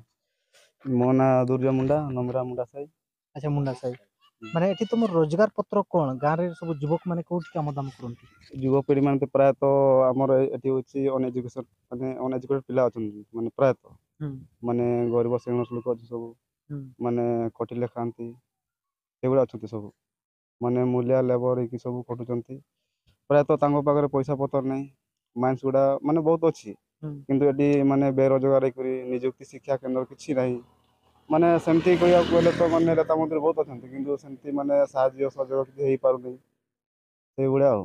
ମୋ ନାଁ ଦୁର୍ଯ୍ୟ ମୁଣ୍ଡା, ନମିରା ମୁଣ୍ଡା ସାହି। ଆଚ୍ଛା, ମୁଣ୍ଡା ସାହି। ମାନେ ଏଠି ତୁମର ରୋଜଗାର ପତ୍ର କ'ଣ? ଗାଁରେ ସବୁ ଯୁବକମାନେ କୋଉଠି କାମ ଦାମ କରନ୍ତି? ଯୁବପିଢ଼ିମାନେ ତ ପ୍ରାୟତଃ ଆମର ଏଠି ହେଉଛି ଅନଏଜୁକେସନ୍, ମାନେ ଅନଏଜୁକେଟେଡ୍ ପିଲା ଅଛନ୍ତି, ମାନେ ପ୍ରାୟତଃ। ହୁଁ। ମାନେ ଗରିବ ଶ୍ରେଣୀର ଲୋକ ଅଛନ୍ତି ସବୁ, ହୁଁ। ମାନେ ଖଟିଲେ ଖାଆନ୍ତି, ସେଭଳିଆ ଅଛନ୍ତି ସବୁ। ମାନେ ମୂଲିଆ ଲେବର ହେଇକି ସବୁ ଖଟୁଛନ୍ତି। ପ୍ରାୟତଃ ତାଙ୍କ ପାଖରେ ପଇସା ପତ୍ର ନାହିଁ, ମାଇନ୍ସ ଗୁଡ଼ା ମାନେ ବହୁତ ଅଛି, ହୁଁ। କିନ୍ତୁ ଏଠି ମାନେ ବେରୋଜଗାର ହେଇକରି ନିଯୁକ୍ତି, ଶିକ୍ଷା କେନ୍ଦ୍ର କିଛି ନାହିଁ। ମାନେ ସେମିତି କହିବାକୁ ଗଲେ ତ ମାନେ ନେତା ମନ୍ତ୍ରୀ ବହୁତ ଅଛନ୍ତି, କିନ୍ତୁ ସେମିତି ମାନେ ସାହାଯ୍ୟ ସହଯୋଗ କିଛି ହେଇପାରୁନି, ସେଇଭଳିଆ ଆଉ।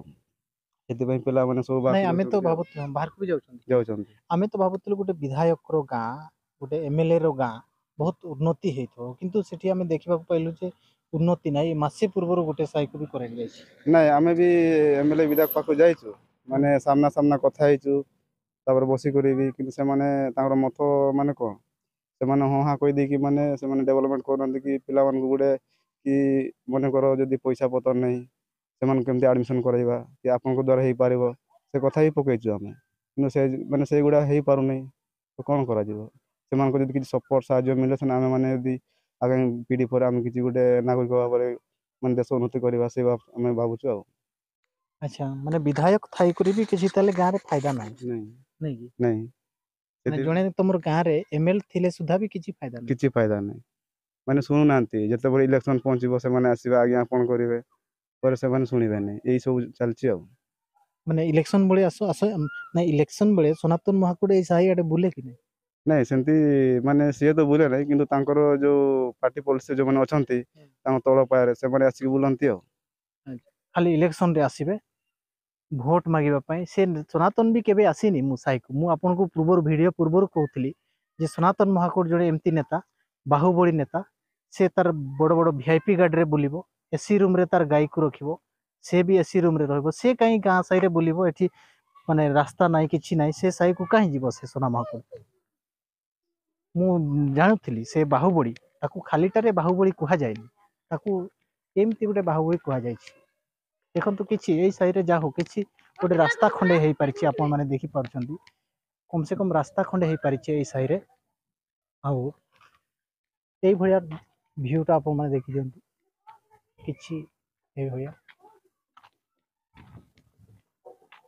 ସେଥିପାଇଁ ପିଲାମାନେ ସବୁ ବାହାରକୁ ନାଇଁ, ଆମେ ତ ଯାଉଛନ୍ତି ଆଉ। ଭାବୁଥିଲୁ, ବାହାରକୁ ବି ଯାଉଛନ୍ତି। ଯାଉଛନ୍ତି। ଆମେ ତ ଭାବୁଥିଲୁ ଗୋଟେ ବିଧାୟକର ଗାଁ, ଗୋଟେ ଏମଏଲଏ ର ଗାଁ ବହୁତ ଉନ୍ନତି ହେଇଥିବ, କିନ୍ତୁ ସେଠି ଆମେ ଦେଖିବାକୁ ପାଇଲୁ ଯେ ଉନ୍ନତି ନାହିଁ। ମାସେ ପୂର୍ବରୁ ଗୋଟେ ସାଇକୁ ବି କରେଣ୍ଟ ଯାଇଛି। ନାଇଁ, ଆମେ ବି ଏମଏଲଏ ବିଧାୟକ ପାଖକୁ ଯାଇଛୁ, ମାନେ ସାମ୍ନା ସାମ୍ନା କଥା ହେଇଛୁ, ତାପରେ ବସିକରି ବି, କିନ୍ତୁ ସେମାନେ ତାଙ୍କର ମତ ମାନେ କ'ଣ, ସେମାନେ ହଁ ହାଁ କହିଦେଇକି ମାନେ ସେମାନେ ଡେଭଲପମେଣ୍ଟ କରୁନାହାନ୍ତି କି ପିଲାମାନଙ୍କୁ ଗୋଟେ କି ମନେକର ଯଦି ପଇସା ପତ୍ର ନାହିଁ, ସେମାନଙ୍କୁ କେମିତି ଆଡ଼ମିସନ୍ କରାଇବା କି ଆପଣଙ୍କ ଦ୍ୱାରା ହେଇପାରିବ, ସେ କଥା ହିଁ ପକେଇଛୁ ଆମେ, କିନ୍ତୁ ସେ ମାନେ ସେଇଗୁଡ଼ା ହେଇପାରୁନି। ତ କ'ଣ କରାଯିବ? ସେମାନଙ୍କୁ ଯଦି କିଛି ସପୋର୍ଟ ସାହାଯ୍ୟ ମିଳିଲେ ସିନା ଆମେମାନେ ଯଦି ଆଗାମୀ ପିଢ଼ି ପରେ ଆମେ କିଛି ଗୋଟେ ନାଗରିକ ଭାବରେ ମାନେ ଦେଶ ଉନ୍ନତି କରିବା, ସେ ଭାବ-, ଆମେ ଭାବୁଛୁ ଆଉ। ଆଚ୍ଛା, ମାନେ ବିଧାୟକ ଥାଇକରି ବି କିଛି ତାହେଲେ ଗାଁରେ ଫାଇଦା ନାହିଁ? ନାଇଁ। ନାଇଁ କି? ନାଇଁ। ମାନେ ସେଥି- ଜଣେ ତମର ଗାଁରେ ଏମଏଲଏ ଥିଲେ ସୁଦ୍ଧା ବି କିଛି ଫାଇଦା ନାହିଁ? କିଛି ଫାଇଦା ନାହିଁ। ମାନେ ଶୁଣୁନାହାନ୍ତି, ଯେତେବେଳେ ଇଲେକ୍ସନ ପହଞ୍ଚିବ ସେମାନେ ଆସିବେ, "ଆଜ୍ଞା, ଆପଣ କରିବେ", ପରେ ସେମାନେ ଶୁଣିବେନି। ଏଇ ସବୁ ଚାଲିଛି ଆଉ। ମାନେ ଇଲେକ୍ସନ ବେଳେ ଆସ, ଆସ, ନାଇଁ, ଇଲେକ୍ସନ ବେଳେ ସନାତନ ମହାକୁଡ଼ ଏଇ ସାହି ଆଡ଼େ ବୁଲେ କି ନାଇଁ? ନାଇଁ, ସେମିତି ମାନେ ସିଏ ତ ବୁଲେ ନାହିଁ, କିନ୍ତୁ ତାଙ୍କର ଯୋଉ ପାର୍ଟି ପଲିସି ଯୋଉମାନେ ଅଛନ୍ତି, ହୁଁ। ତାଙ୍କ ତଳ ପାୟରେ ସେମାନେ ଆସିକି ବୁଲନ୍ତି ଆଉ। ଆଚ୍ଛା। ଖାଲି ଇଲେକ୍ସନରେ ଆସିବେ ଭୋଟ ମାଗିବା ପାଇଁ। ସେ ସନାତନ ବି କେବେ ଆସିନି ମୋ ସାହିକୁ। ମୁଁ ଆପଣଙ୍କୁ ପୂର୍ବରୁ, ଭିଡ଼ିଓ ପୂର୍ବରୁ କହୁଥିଲି ଯେ ସନାତନ ମହାକୁଡ଼ ଜଣେ ଏମିତି ନେତା, ବାହୁବଳୀ ନେତା। ସେ ତାର ବଡ଼ ବଡ଼ ଭିଆଇପି ଗାଡ଼ିରେ ବୁଲିବ, ଏସି ରୁମ୍ରେ ତାର ଗାଈକୁ ରଖିବ, ସେ ବି ଏସି ରୁମ୍ରେ ରହିବ। ସେ କାହିଁ ଗାଁ ସାହିରେ ବୁଲିବ? ଏଠି ମାନେ ରାସ୍ତା ନାହିଁ, କିଛି ନାହିଁ, ସେ ସାହିକୁ କାହିଁ ଯିବ ସେ ସନା ମହାକୁଡ଼? ମୁଁ ଜାଣୁଥିଲି ସେ ବାହୁବଳୀ, ତାକୁ ଖାଲିଟାରେ ବାହୁବଳୀ କୁହାଯାଏନି, ତାକୁ ଏମିତି ଗୋଟେ ବାହୁବଳୀ କୁହାଯାଇଛି। ଦେଖନ୍ତୁ, କିଛି ଏଇ ସାହିରେ ଯାହା ହଉ, କିଛି ଗୋଟେ ରାସ୍ତା ଖଣ୍ଡେ ହେଇପାରିଛି, ଆପଣମାନେ ଦେଖିପାରୁଛନ୍ତି। କମ୍ ସେ କମ୍ ରାସ୍ତା ଖଣ୍ଡେ ହେଇପାରିଛି ଏଇ ସାହିରେ। ଆଉ ଏଇଭଳିଆ ଭିୟୁଟା ଆପଣମାନେ ଦେଖିଦିଅନ୍ତୁ। କିଛି ଏଇଭଳିଆ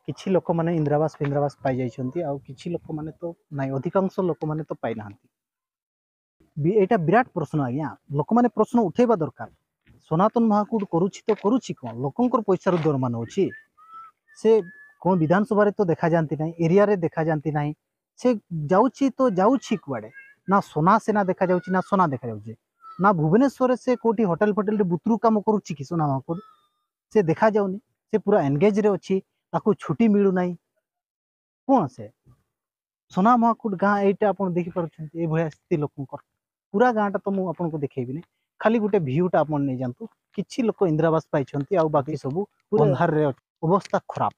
କିଛି ଲୋକମାନେ ଇନ୍ଦିରାବାସ ଫିନ୍ଦିରାବାସ ପାଇଯାଇଛନ୍ତି, ଆଉ କିଛି ଲୋକମାନେ ତ ନାଇଁ, ଅଧିକାଂଶ ଲୋକମାନେ ତ ପାଇନାହାନ୍ତି। ବି- ଏଇଟା ବିରାଟ ପ୍ରଶ୍ନ ଆଜ୍ଞା। ଲୋକମାନେ ପ୍ରଶ୍ନ ଉଠେଇବା ଦରକାର। ସନାତନ ମହାକୁଡ଼ କରୁଛି ତ କରୁଛି କ'ଣ? ଲୋକଙ୍କର ପଇସାରୁ ଦରମା ନେଉଛି। ସେ କ'ଣ ବିଧାନସଭାରେ ତ ଦେଖାଯାଆନ୍ତି ନାହିଁ, ଏରିଆରେ ଦେଖାଯାଆନ୍ତି ନାହିଁ। ସେ ଯାଉଛି ତ ଯାଉଛି କୁଆଡ଼େ? ନା ସନା ସେନା ଦେଖାଯାଉଛି, ନା ସନା ଦେଖାଯାଉଛି, ନା ଭୁବନେଶ୍ୱରରେ ସେ କେଉଁଠି ହୋଟେଲ ଫୋଟେଲରେ ବୁତୁରୁ କାମ କରୁଛି କି ସନା ମହାକୁଡ଼? ସେ ଦେଖାଯାଉନି। ସେ ପୁରା ଏନଗେଜରେ ଅଛି, ତାକୁ ଛୁଟି ମିଳୁନାହିଁ। କ'ଣ ସେ ସନା ମହାକୁଡ଼ ଗାଁ ଏଇଟା ଆପଣ ଦେଖିପାରୁଛନ୍ତି? ଏଇଭଳିଆ ସ୍ଥିତି ଲୋକଙ୍କର। ପୁରା ଗାଁଟା ତ ମୁଁ ଆପଣଙ୍କୁ ଦେଖେଇବିନି, ଖାଲି ଗୋଟେ ଭିୟୁଟା ଆପଣ ନେଇଯାଆନ୍ତୁ। କିଛି ଲୋକ ଇନ୍ଦିରାବାସ ପାଇଛନ୍ତି, ଆଉ ବାକି ସବୁ ପୁରା ଅନ୍ଧାରରେ ଅଛି। ଅବସ୍ଥା ଖରାପ।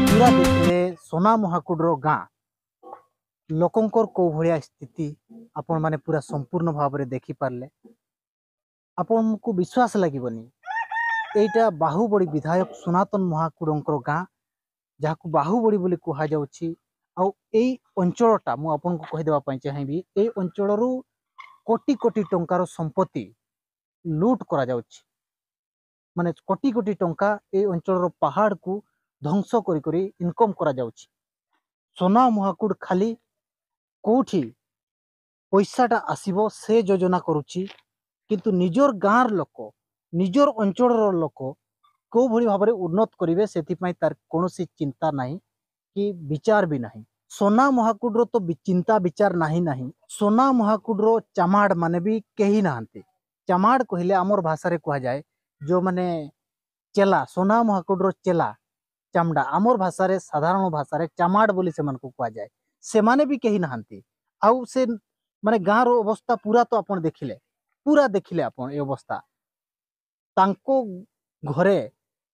ପୁରା ଦେଖିଲେ ସନା ମହାକୁଡ଼ର ଗାଁ, ଲୋକଙ୍କର କୋଉ ଭଳିଆ ସ୍ଥିତି ଆପଣମାନେ ପୁରା ସମ୍ପୂର୍ଣ୍ଣ ଭାବରେ ଦେଖିପାରିଲେ। ଆପଣଙ୍କୁ ବିଶ୍ୱାସ ଲାଗିବନି, ଏଇଟା ବାହୁବଡ଼ି ବିଧାୟକ ସନାତନ ମହାକୁଡ଼ଙ୍କର ଗାଁ, ଯାହାକୁ ବାହୁବଡ଼ି ବୋଲି କୁହାଯାଉଛି। ଆଉ ଏଇ ଅଞ୍ଚଳଟା ମୁଁ ଆପଣଙ୍କୁ କହିଦେବା ପାଇଁ ଚାହିଁବି, ଏଇ ଅଞ୍ଚଳରୁ କୋଟି କୋଟି ଟଙ୍କାର ସମ୍ପତ୍ତି ଲୁଟ୍ କରାଯାଉଛି। ମାନେ କୋଟି କୋଟି ଟଙ୍କା ଏଇ ଅଞ୍ଚଳର ପାହାଡ଼କୁ ଧ୍ୱଂସ କରି କରି ଇନକମ୍ କରାଯାଉଛି। ସନା ମହାକୁଡ଼ ଖାଲି କୋଉଠି ପଇସାଟା ଆସିବ, ସେ ଯୋଜନା କରୁଛି, କିନ୍ତୁ ନିଜର ଗାଁର ଲୋକ, ନିଜର ଅଞ୍ଚଳର ଲୋକ କୋଉ ଭଳି ଭାବରେ ଉନ୍ନତ କରିବେ, ସେଥିପାଇଁ ତାର କୌଣସି ଚିନ୍ତା ନାହିଁ କି ବିଚାର ବି ନାହିଁ। ସୋନା ମହାକୁଡ଼ର ତ ବି-, ଚିନ୍ତା ବିଚାର ନାହିଁ ନାହିଁ। ସୋନା ମହାକୁଡ଼ର ଚାମାଡ଼ ମାନେ ବି କେହି ନାହାନ୍ତି। ଚାମାଡ଼ କହିଲେ ଆମର ଭାଷାରେ କୁହାଯାଏ, ଯୋଉମାନେ ଚେଲା, ସୋନା ମହାକୁଡ଼ର ଚେଲା, ଚାମଡ଼ା, ଆମର ଭାଷାରେ, ସାଧାରଣ ଭାଷାରେ ଚାମାଡ଼ ବୋଲି ସେମାନଙ୍କୁ କୁହାଯାଏ। ସେମାନେ ବି କେହି ନାହାନ୍ତି। ଆଉ ସେ, ମାନେ, ଗାଁର ଅବସ୍ଥା ପୁରା ତ ଆପଣ ଦେଖିଲେ, ପୁରା ଦେଖିଲେ ଆପଣ ଏ ଅବସ୍ଥା। ତାଙ୍କ ଘରେ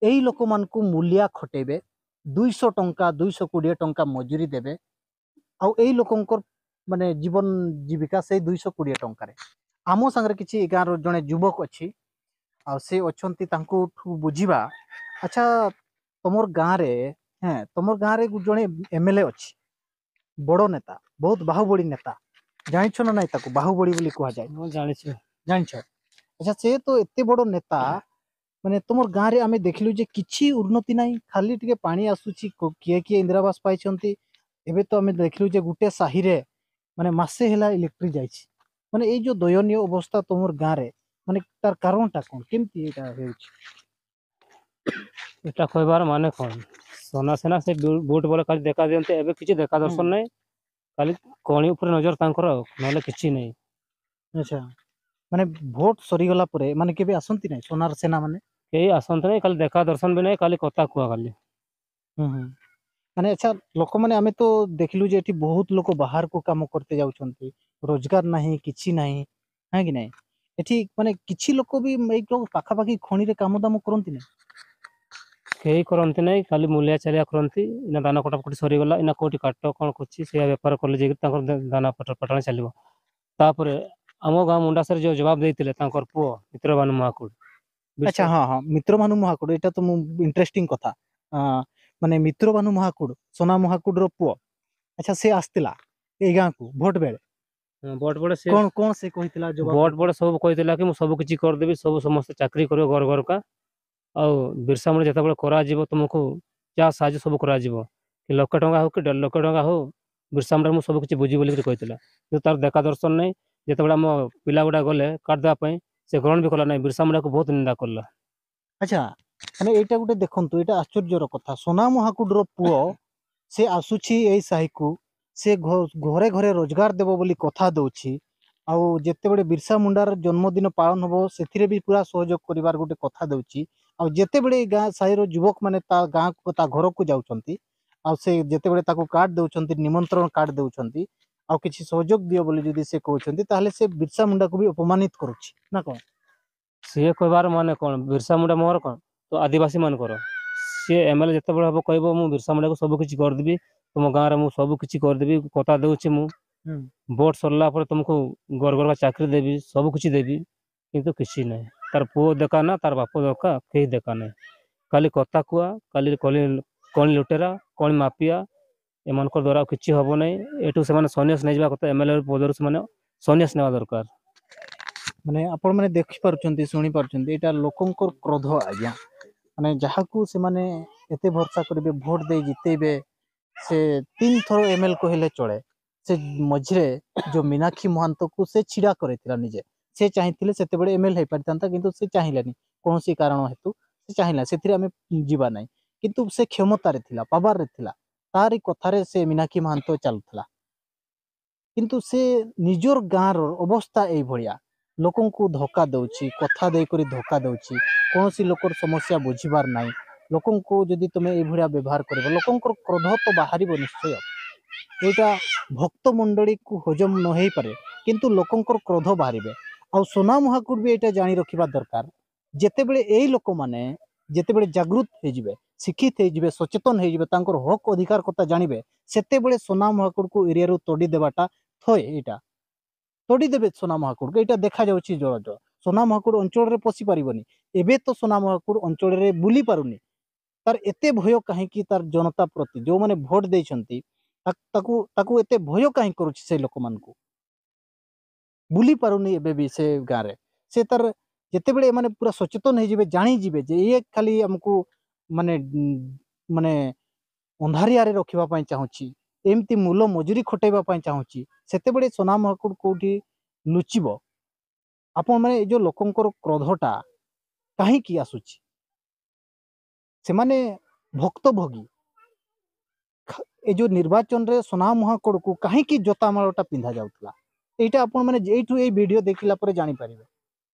ଏଇ ଲୋକମାନଙ୍କୁ ମୂଲିଆ ଖଟେଇବେ, ଦୁଇଶହ ଟଙ୍କା, ଦୁଇଶହ କୋଡ଼ିଏ ଟଙ୍କା ମଜୁରୀ ଦେବେ। ଆଉ ଏଇ ଲୋକଙ୍କର, ମାନେ, ଜୀବନ ଜୀବିକା ସେଇ ଦୁଇଶହ କୋଡ଼ିଏ ଟଙ୍କାରେ। ଆମ ସାଙ୍ଗରେ କିଛି ଏ ଗାଁର ଜଣେ ଯୁବକ ଅଛି, ଆଉ ସେ ଅଛନ୍ତି, ତାଙ୍କଠୁ ବୁଝିବା। ଆଚ୍ଛା, ତମର ଗାଁରେ, ହେଁ, ତମର ଗାଁରେ ଜଣେ ଏମଏଲଏ ଅଛି, ବଡ଼ ନେତା, ବହୁତ ବାହୁବଳୀ ନେତା, ଜାଣିଛ ନା ନାଇଁ ତାକୁ? ବାହୁବଳୀ ବୋଲି କୁହାଯାଏ। ମୁଁ ଜାଣିଛି। ଜାଣିଛ? ଆଚ୍ଛା, ସେ ତ ଏତେ ବଡ଼ ନେତା, ମାନେ, ତମର ଗାଁରେ ଆମେ ଦେଖିଲୁ ଯେ କିଛି ଉନ୍ନତି ନାହିଁ, ଖାଲି ଟିକେ ପାଣି ଆସୁଛି, କ-, କିଏ କିଏ ଇନ୍ଦିରା ଆବାସ ପାଇଛନ୍ତି। ଏବେ ତ ଆମେ ଦେଖିଲୁ ଯେ ଗୋଟେ ସାହିରେ, ମାନେ, ମାସେ ହେଲା ଇଲେକ୍ଟ୍ରି ଯାଇଛି। ମାନେ, ଏଇ ଯୋଉ ଦୟନୀୟ ଅବସ୍ଥା ତମର ଗାଁରେ, ମାନେ, ତାର କାରଣଟା କଣ, କେମିତି ଏଇଟା ହେଉଛି? ଏଟା କହିବାର ମାନେ କଣ? ସୋନା ସେନା ସେ ଭୋଟ ବେଳେ ଖାଲି ଦେଖା ଦିଅନ୍ତି, ଏବେ କିଛି ଦେଖା ଦର୍ଶନ ନାହିଁ, ଖାଲି କଣି ଉପରେ ନଜର ତାଙ୍କର, ନହେଲେ କିଛି ନାହିଁ। ଆଚ୍ଛା, ମାନେ, ଭୋଟ ସରିଗଲା ପରେ, ମାନେ, କେବେ ଆସନ୍ତି ନାହିଁ ସୋନାର ସେନା ମାନେ? କେହି ଆସନ୍ତି ନାହିଁ, ଖାଲି ଦେଖା ଦର୍ଶନ ବି ନାହିଁ, ଖାଲି କଥା କୁହା ଖାଲି। ହୁଁ ହୁଁ। ମାନେ, ଆଚ୍ଛା, ଲୋକମାନେ, ଆମେ ତ ଦେଖିଲୁ ଯେ ଏଠି ବହୁତ ଲୋକ ବାହାରକୁ କାମ କରତେ ଯାଉଛନ୍ତି, ରୋଜଗାର ନାହିଁ, କିଛି ନାହିଁ, ହଁ କି ନାଇଁ? ଏଠି, ମାନେ, କିଛି ଲୋକ ବି ଏଇ ଯୋଉ ପାଖାପାଖି ଖଣିରେ କାମ ଦାମ କରନ୍ତି ନା? କେହି କରନ୍ତି ନାହିଁ, ଖାଲି ମୂଲିଆ ଚାଲିଆ କରନ୍ତି। ଏଇନା ଧାନ କଟାକଟି ସରିଗଲା, ଏଇନା କୋଉଠି କାଟ କଣ କରୁଛି, ସେଇଆ ବେପାର କଲେ ଯାଇକି ତାଙ୍କର ଦା-, ଦାନା ପଟ-, ପାଟଣା ଚାଲିବ। ତାପରେ ଆମ ଗାଁ ମୁଣ୍ଡାସରେ ଯୋଉ ଜବାବ ଦେଇଥିଲେ ତାଙ୍କର ପୁଅ ମିତ୍ରବାନ ମହାକୁଡ଼, ଆଚ୍ଛା, ହଁ ହଁ, ମିତ୍ରଭାନୁ ମହାକୁଡ଼, ଏଇଟା ତ ମୁଁ ଇଣ୍ଟରେଷ୍ଟିଂ କଥା। ଆ, ମାନେ, ମିତ୍ରଭାନୁ ମହାକୁଡ଼, ସୋନା ମହାକୁଡ଼ର ପୁଅ, ଆଚ୍ଛା, ସେ ଆସିଥିଲା ଏଇ ଗାଁକୁ ଭୋଟ ବେଳେ। ହଁ, ଭୋଟ ବେଳେ ସେ କଣ କଣ ସେ କହିଥିଲା? ଜବାବ ଭୋଟ ବେଳେ ସବୁ କହିଥିଲା କି ମୁଁ ସବୁ କିଛି କରିଦେବି, ସବୁ ସମସ୍ତେ ଚାକିରି କରିବ ଘର ଘରକା। ଆଉ ବିର୍ସା ମୁଣ୍ଡା ଯେତେବେଳେ କରାଯିବ, ତୁମକୁ ଯାହା ସାହାଯ୍ୟ ସବୁ କରାଯିବ, କି ଲକ୍ଷେ ଟଙ୍କା ହଉ କି ଦେଢ଼ ଲକ୍ଷ ଟଙ୍କା ହଉ, ବିର୍ସା ମୁଣ୍ଡା ମୁଁ ସବୁ କିଛି ବୁଝିବି ବୋଲିକରି କହିଥିଲା। କିନ୍ତୁ ତାର ଦେଖା ଦର୍ଶନ ନାହିଁ। ଯେତେବେଳେ ଆମ ପିଲା ଗୁଡ଼ା ଗଲେ କାର୍ଡ ଦେବା ପାଇଁ, ସେ ଗ୍ରହଣ ବି କଲା ନାହିଁ। ବିର୍ସା ମୁଣ୍ଡାକୁ ବହୁତ ନିନ୍ଦା କଲା। ଆଚ୍ଛା, ମାନେ ଏଇଟା ଗୋଟେ ଦେଖନ୍ତୁ, ଏଇଟା ଆଶ୍ଚର୍ଯ୍ୟର କଥା। ସୋନା ମହାକୁଡ଼ର ପୁଅ, ସେ ଆସୁଛି ଏଇ ସାହିକୁ, ସେ ଘ-, ଘରେ ଘରେ ରୋଜଗାର ଦେବ ବୋଲି କଥା ଦଉଛି। ଆଉ ଯେତେବେଳେ ବିର୍ସା ମୁଣ୍ଡାର ଜନ୍ମଦିନ ପାଳନ ହବ, ସେଥିରେ ବି ପୁରା ସହଯୋଗ କରିବାର ଗୋଟେ କଥା ଦଉଛି। ଆଉ ଯେତେବେଳେ ଏଇ ଗାଁ ସାହିର ଯୁବକମାନେ ତା ଗାଁକୁ, ତା ଘରକୁ ଯାଉଛନ୍ତି, ଆଉ ସେ ଯେତେବେଳେ ତାକୁ କାର୍ଡ ଦଉଛନ୍ତି, ନିମନ୍ତ୍ରଣ କାର୍ଡ ଦଉଛନ୍ତି, ଆଉ କିଛି ସହଯୋଗ ଦିଅ ବୋଲି ଯଦି ସେ କହୁଛନ୍ତି, ତାହେଲେ ସେ ବିର୍ସା ମୁଣ୍ଡାକୁ ବି ଅପମାନିତ କରୁଛି ନା କ'ଣ? ସିଏ କହିବାର ମାନେ କ'ଣ? ବିର୍ସା ମୁଣ୍ଡା ମୋର କ'ଣ? ତ ଆଦିବାସୀ ମାନଙ୍କର। ସିଏ ଏମଏଲଏ ଯେତେବେଳେ ହବ କହିବ, "ମୁଁ ବିର୍ସା ମୁଣ୍ଡାକୁ ସବୁ କିଛି କରିଦେବି, ତମ ଗାଁରେ ମୁଁ ସବୁ କିଛି କରିଦେବି, କଥା ଦଉଛି ମୁଁ। ହୁଁ। ଭୋଟ ସରିଲା ପରେ ତମକୁ ଘର ଘର ଚାକିରି ଦେବି, ସବୁ କିଛି ଦେବି।" କିନ୍ତୁ କିଛି ନାହିଁ। ତାର ପୁଅ ଦେଖା ନା, ତାର ବାପ ଦେଖା, କେହି ଦେଖା ନାହିଁ। ଖାଲି କଥା କୁହା, ଖାଲି କଳି, କଳି ଲୁଟେରା, କଳି ମାଫିଆ, ଏମାନଙ୍କ ଦ୍ୱାରା ଆଉ କିଛି ହବ ନାହିଁ। ଏଠୁ ସେମାନେ ସନ୍ନ୍ୟାସ ନେଇଯିବା କଥା, ଏମଏଲଏ ପଦରୁ ସେମାନେ ସନ୍ନ୍ୟାସ ନେବା ଦରକାର। ମାନେ ଆପଣମାନେ ଦେଖିପାରୁଛନ୍ତି, ଶୁଣିପାରୁଛନ୍ତି, ଏଇଟା ଲୋକଙ୍କର କ୍ରୋଧ ଆଜ୍ଞା। ମାନେ ଯାହାକୁ ସେମାନେ ଏତେ ଭରସା କରିବେ, ଭୋଟ ଦେଇ ଜିତେଇବେ, ସେ ତିନି ଥର ଏମଏଲଏ କହିଲେ ଚଳେ। ସେ ମଝିରେ ଯୋଉ ମୀନାକ୍ଷୀ ମହାନ୍ତକୁ ସେ ଛିଡ଼ା କରିଥିଲା ନିଜେ, ସେ ଚାହିଁଥିଲେ ସେତେବେଳେ ଏମଏଲଏ ହେଇପାରିଥାନ୍ତା, କିନ୍ତୁ ସେ ଚାହିଁଲାନି, କୌଣସି କାରଣ ହେତୁ ସେ ଚାହିଁଲା, ସେଥିରେ ଆମେ ଯିବା ନାହିଁ। କିନ୍ତୁ ସେ କ୍ଷମତାରେ ଥିଲା, ପାୱାରରେ ଥିଲା, ତାରି କଥାରେ ସେ ମୀନାକ୍ଷୀ ମହାନ୍ତ ଚାଲୁଥିଲା। କିନ୍ତୁ ସେ ନିଜର ଗାଁର ଅବସ୍ଥା ଏଇଭଳିଆ, ଲୋକଙ୍କୁ ଧୋକା ଦଉଛି, କଥା ଦେଇକରି ଧୋକା ଦଉଛି, କୌଣସି ଲୋକର ସମସ୍ୟା ବୁଝିବାର ନାହିଁ। ଲୋକଙ୍କୁ ଯଦି ତମେ ଏଇଭଳିଆ ବ୍ୟବହାର କରିବ, ଲୋକଙ୍କର କ୍ରୋଧ ତ ବାହାରିବ ନିଶ୍ଚୟ। ଏଇଟା ଭକ୍ତ ମଣ୍ଡଳୀକୁ ହଜମ ନ ହେଇପାରେ, କିନ୍ତୁ ଲୋକଙ୍କର କ୍ରୋଧ ବାହାରିବେ। ଆଉ ସୋନା ମହାକୁଡ଼ ବି ଏଇଟା ଜାଣି ରଖିବା ଦରକାର, ଯେତେବେଳେ ଏଇ ଲୋକମାନେ ଯେତେବେଳେ ଜାଗୃତ ହେଇଯିବେ, ଶିକ୍ଷିତ ହେଇଯିବେ, ସଚେତନ ହେଇଯିବେ, ତାଙ୍କର ହକ୍ ଅଧିକାର କଥା ଜାଣିବେ, ସେତେବେଳେ ସୋନା ମହାକୁଡ଼କୁ ଏରିଆରୁ ତଡ଼ି ଦେବାଟା ଥଏ। ଏଇଟା ତଡ଼ି ଦେବେ ସୋନା ମହାକୁଡ଼କୁ, ଏଇଟା ଦେଖାଯାଉଛି ଜଳ ଜଳ। ସୋନା ମହାକୁଡ଼ ଅଞ୍ଚଳରେ ପଶି ପାରିବନି। ଏବେ ତ ସୋନା ମହାକୁଡ଼ ଅଞ୍ଚଳରେ ବୁଲି ପାରୁନି। ତାର ଏତେ ଭୟ କାହିଁକି ତାର ଜନତା ପ୍ରତି, ଯୋଉମାନେ ଭୋଟ ଦେଇଛନ୍ତି, ତା-, ତାକୁ, ତାକୁ ଏତେ ଭୟ କାହିଁ କରୁଛି ସେ ଲୋକମାନଙ୍କୁ? ବୁଲି ପାରୁନି ଏବେ ବି ସେ ଗାଁରେ। ସେ ତାର, ଯେତେବେଳେ ଏମାନେ ପୁରା ସଚେତନ ହେଇଯିବେ, ଜାଣିଯିବେ ଯେ ଇଏ ଖାଲି ଆମକୁ ମାନେ, ଉଁ, ମାନେ ଅନ୍ଧାରିଆରେ ରଖିବା ପାଇଁ ଚାହୁଁଛି, ଏମିତି ମୂଲ ମଜୁରୀ ଖଟେଇବା ପାଇଁ ଚାହୁଁଛି, ସେତେବେଳେ ସୋନା ମହାକୁଡ଼ କୋଉଠି ଲୁଚିବ? ଆପଣମାନେ, ଏ ଯୋଉ ଲୋକଙ୍କର କ୍ରୋଧଟା କାହିଁକି ଆସୁଛି? ସେମାନେ ଭକ୍ତଭୋଗୀ। ଖ- ଏ ଯୋଉ ନିର୍ବାଚନରେ ସୋନା ମହାକୁଡ଼କୁ କାହିଁକି ଜୋତାମାଳଟା ପିନ୍ଧା ଯାଉଥିଲା? ଏଇଟା ଆପଣମାନେ ଏଇଠୁ, ଏଇ ଭିଡ଼ିଓ ଦେଖିଲା ପରେ ଜାଣିପାରିବେ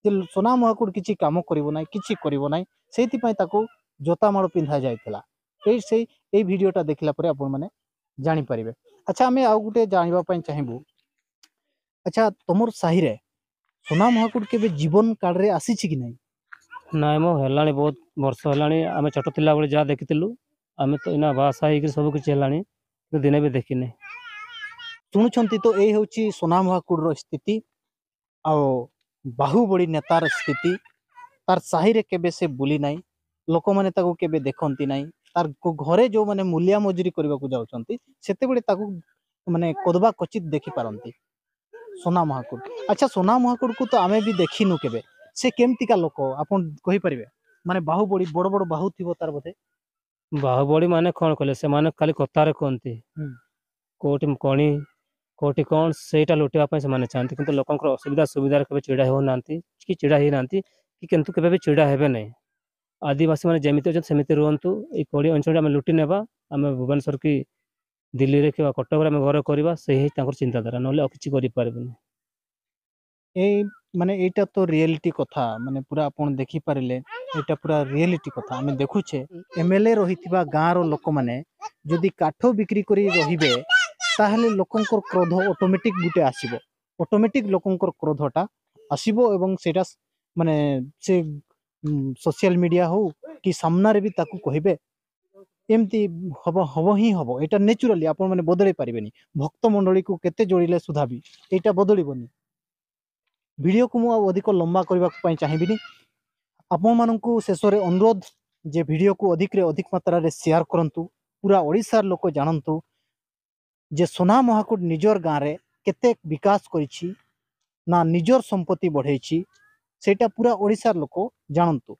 ଯେ ସୋନା ମହାକୁଡ଼ କିଛି କାମ କରିବ ନାହିଁ, କିଛି କରିବ ନାହିଁ, ସେଇଥିପାଇଁ ତାକୁ ଜୋତାମାଳ ପିନ୍ଧା ଯାଇଥିଲା। ଏଇ ସେଇ ଏଇ ଭିଡ଼ିଓଟା ଦେଖିଲା ପରେ ଆପଣମାନେ ଜାଣିପାରିବେ। ଆଚ୍ଛା, ଆମେ ଆଉ ଗୋଟେ ଜାଣିବା ପାଇଁ ଚାହିଁବୁ। ଆଚ୍ଛା, ତମର ସାହିରେ ସୋନା ମହାକୁଡ଼ କେବେ ଜୀବନ କାଳରେ ଆସିଛି କି ନାହିଁ? ନାଇଁ ମ, ହେଲାଣି, ବହୁତ ବର୍ଷ ହେଲାଣି। ଆମେ ଛୋଟ ଥିଲାବେଳେ ଯାହା ଦେଖିଥିଲୁ, ଆମେ ତ ଏଇନା ବାହା ସାହା ହେଇକିରି ସବୁ କିଛି ହେଲାଣି, କିନ୍ତୁ ଦିନେ ବି ଦେଖିନି। ଶୁଣୁଛନ୍ତି ତ, ଏଇ ହେଉଛି ସୋନା ମହାକୁଡ଼ର ସ୍ଥିତି। ଆଉ ବାହୁବଳି ନେତାର ସ୍ଥିତି। ତାର ସାହିରେ କେବେ ସେ ବୁଲି ନାହିଁ, ଲୋକମାନେ ତାକୁ କେବେ ଦେଖନ୍ତି ନାହିଁ। ତାର କୁ- ଘରେ ଯୋଉମାନେ ମୂଲିଆ ମଜୁରୀ କରିବାକୁ ଯାଉଛନ୍ତି, ସେତେବେଳେ ତାକୁ, ମାନେ, କଦବା କଚିତ ଦେଖିପାରନ୍ତି ସୋନା ମହାକୁଡ଼। ଆଚ୍ଛା, ସୋନା ମହାକୁଡ଼କୁ ତ ଆମେ ବି ଦେଖିନୁ କେବେ। ସେ କେମିତିକା ଲୋକ, ଆପଣ କହିପାରିବେ? ମାନେ, ବାହୁବଳି, ବଡ଼ ବଡ଼ ବାହୁ ଥିବ ତାର ବୋଧେ। ବାହୁବଳି ମାନେ କ'ଣ କଲେ? ସେମାନେ ଖାଲି କଥାରେ କୁହନ୍ତି। ହୁଁ। କୋଉଠି କଣି, କୋଉଠି କ'ଣ, ସେଇଟା ଲୁଟିବା ପାଇଁ ସେମାନେ ଚାହାନ୍ତି, କିନ୍ତୁ ଲୋକଙ୍କର ଅସୁବିଧା ସୁବିଧାରେ କେବେ ଛିଡ଼ା ହେଉନାହାନ୍ତି, କି ଛିଡ଼ା ହେଇନାହାନ୍ତି, କି କିନ୍ତୁ କେବେ ବି ଛିଡ଼ା ହେବେ ନାହିଁ। ଆଦିବାସୀମାନେ ଯେମିତି ଅଛନ୍ତି ସେମିତି ରୁହନ୍ତୁ। ଏଇ କୋଡ଼ିଏ ଅଞ୍ଚଳରେ ଆମେ ଲୁଟି ନେବା, ଆମେ ଭୁବନେଶ୍ୱର କି ଦିଲ୍ଲୀରେ କିମ୍ବା କଟକରେ ଆମେ ଘର କରିବା, ସେଇ ହିଁ ତାଙ୍କର ଚିନ୍ତାଧାରା, ନହେଲେ ଆଉ କିଛି କରିପାରିବୁନି। ଏଇ, ମାନେ, ଏଇଟା ତ ରିଆଲିଟି କଥା, ମାନେ, ପୁରା ଆପଣ ଦେଖିପାରିଲେ, ଏଇଟା ପୁରା ରିଆଲିଟି କଥା। ଆମେ ଦେଖୁଛେ, ଏମଏଲଏ ରହିଥିବା ଗାଁର ଲୋକମାନେ ଯଦି କାଠ ବିକ୍ରି କରି ରହିବେ, ତାହେଲେ ଲୋକଙ୍କର କ୍ରୋଧ ଅଟୋମେଟିକ ଗୋଟେ ଆସିବ। ଅଟୋମେଟିକ ଲୋକଙ୍କର କ୍ରୋଧଟା ଆସିବ ଏବଂ ସେଇଟା ସ- ମାନେ, ସେ ସୋସିଆଲ ମିଡ଼ିଆ ହଉ କି ସାମ୍ନାରେ ବି ତାକୁ କହିବେ। ଏମିତି ହବ, ହବ ହିଁ ହବ। ଏଇଟା ନ୍ୟାଚୁରାଲି ଆପଣମାନେ ବଦଳେଇ ପାରିବେନି। ଭକ୍ତ ମଣ୍ଡଳୀକୁ କେତେ ଯୋଡ଼ିଲେ ସୁଦ୍ଧା ବି ଏଇଟା ବଦଳିବନି। ଭିଡ଼ିଓକୁ ମୁଁ ଆଉ ଅଧିକ ଲମ୍ବା କରିବାକୁ ପାଇଁ ଚାହିଁବିନି। ଆପଣମାନଙ୍କୁ ଶେଷରେ ଅନୁରୋଧ ଯେ ଭିଡ଼ିଓକୁ ଅଧିକରେ ଅଧିକ ମାତ୍ରାରେ ସେୟାର କରନ୍ତୁ, ପୁରା ଓଡ଼ିଶାର ଲୋକ ଜାଣନ୍ତୁ ଯେ ସୋନା ମହାକୁଡ଼ ନିଜର ଗାଁରେ କେତେ ବିକାଶ କରିଛି, ନା ନିଜର ସମ୍ପତ୍ତି ବଢ଼େଇଛି, ସେଇଟା ପୁରା ଓଡ଼ିଶାର ଲୋକ ଜାଣନ୍ତୁ।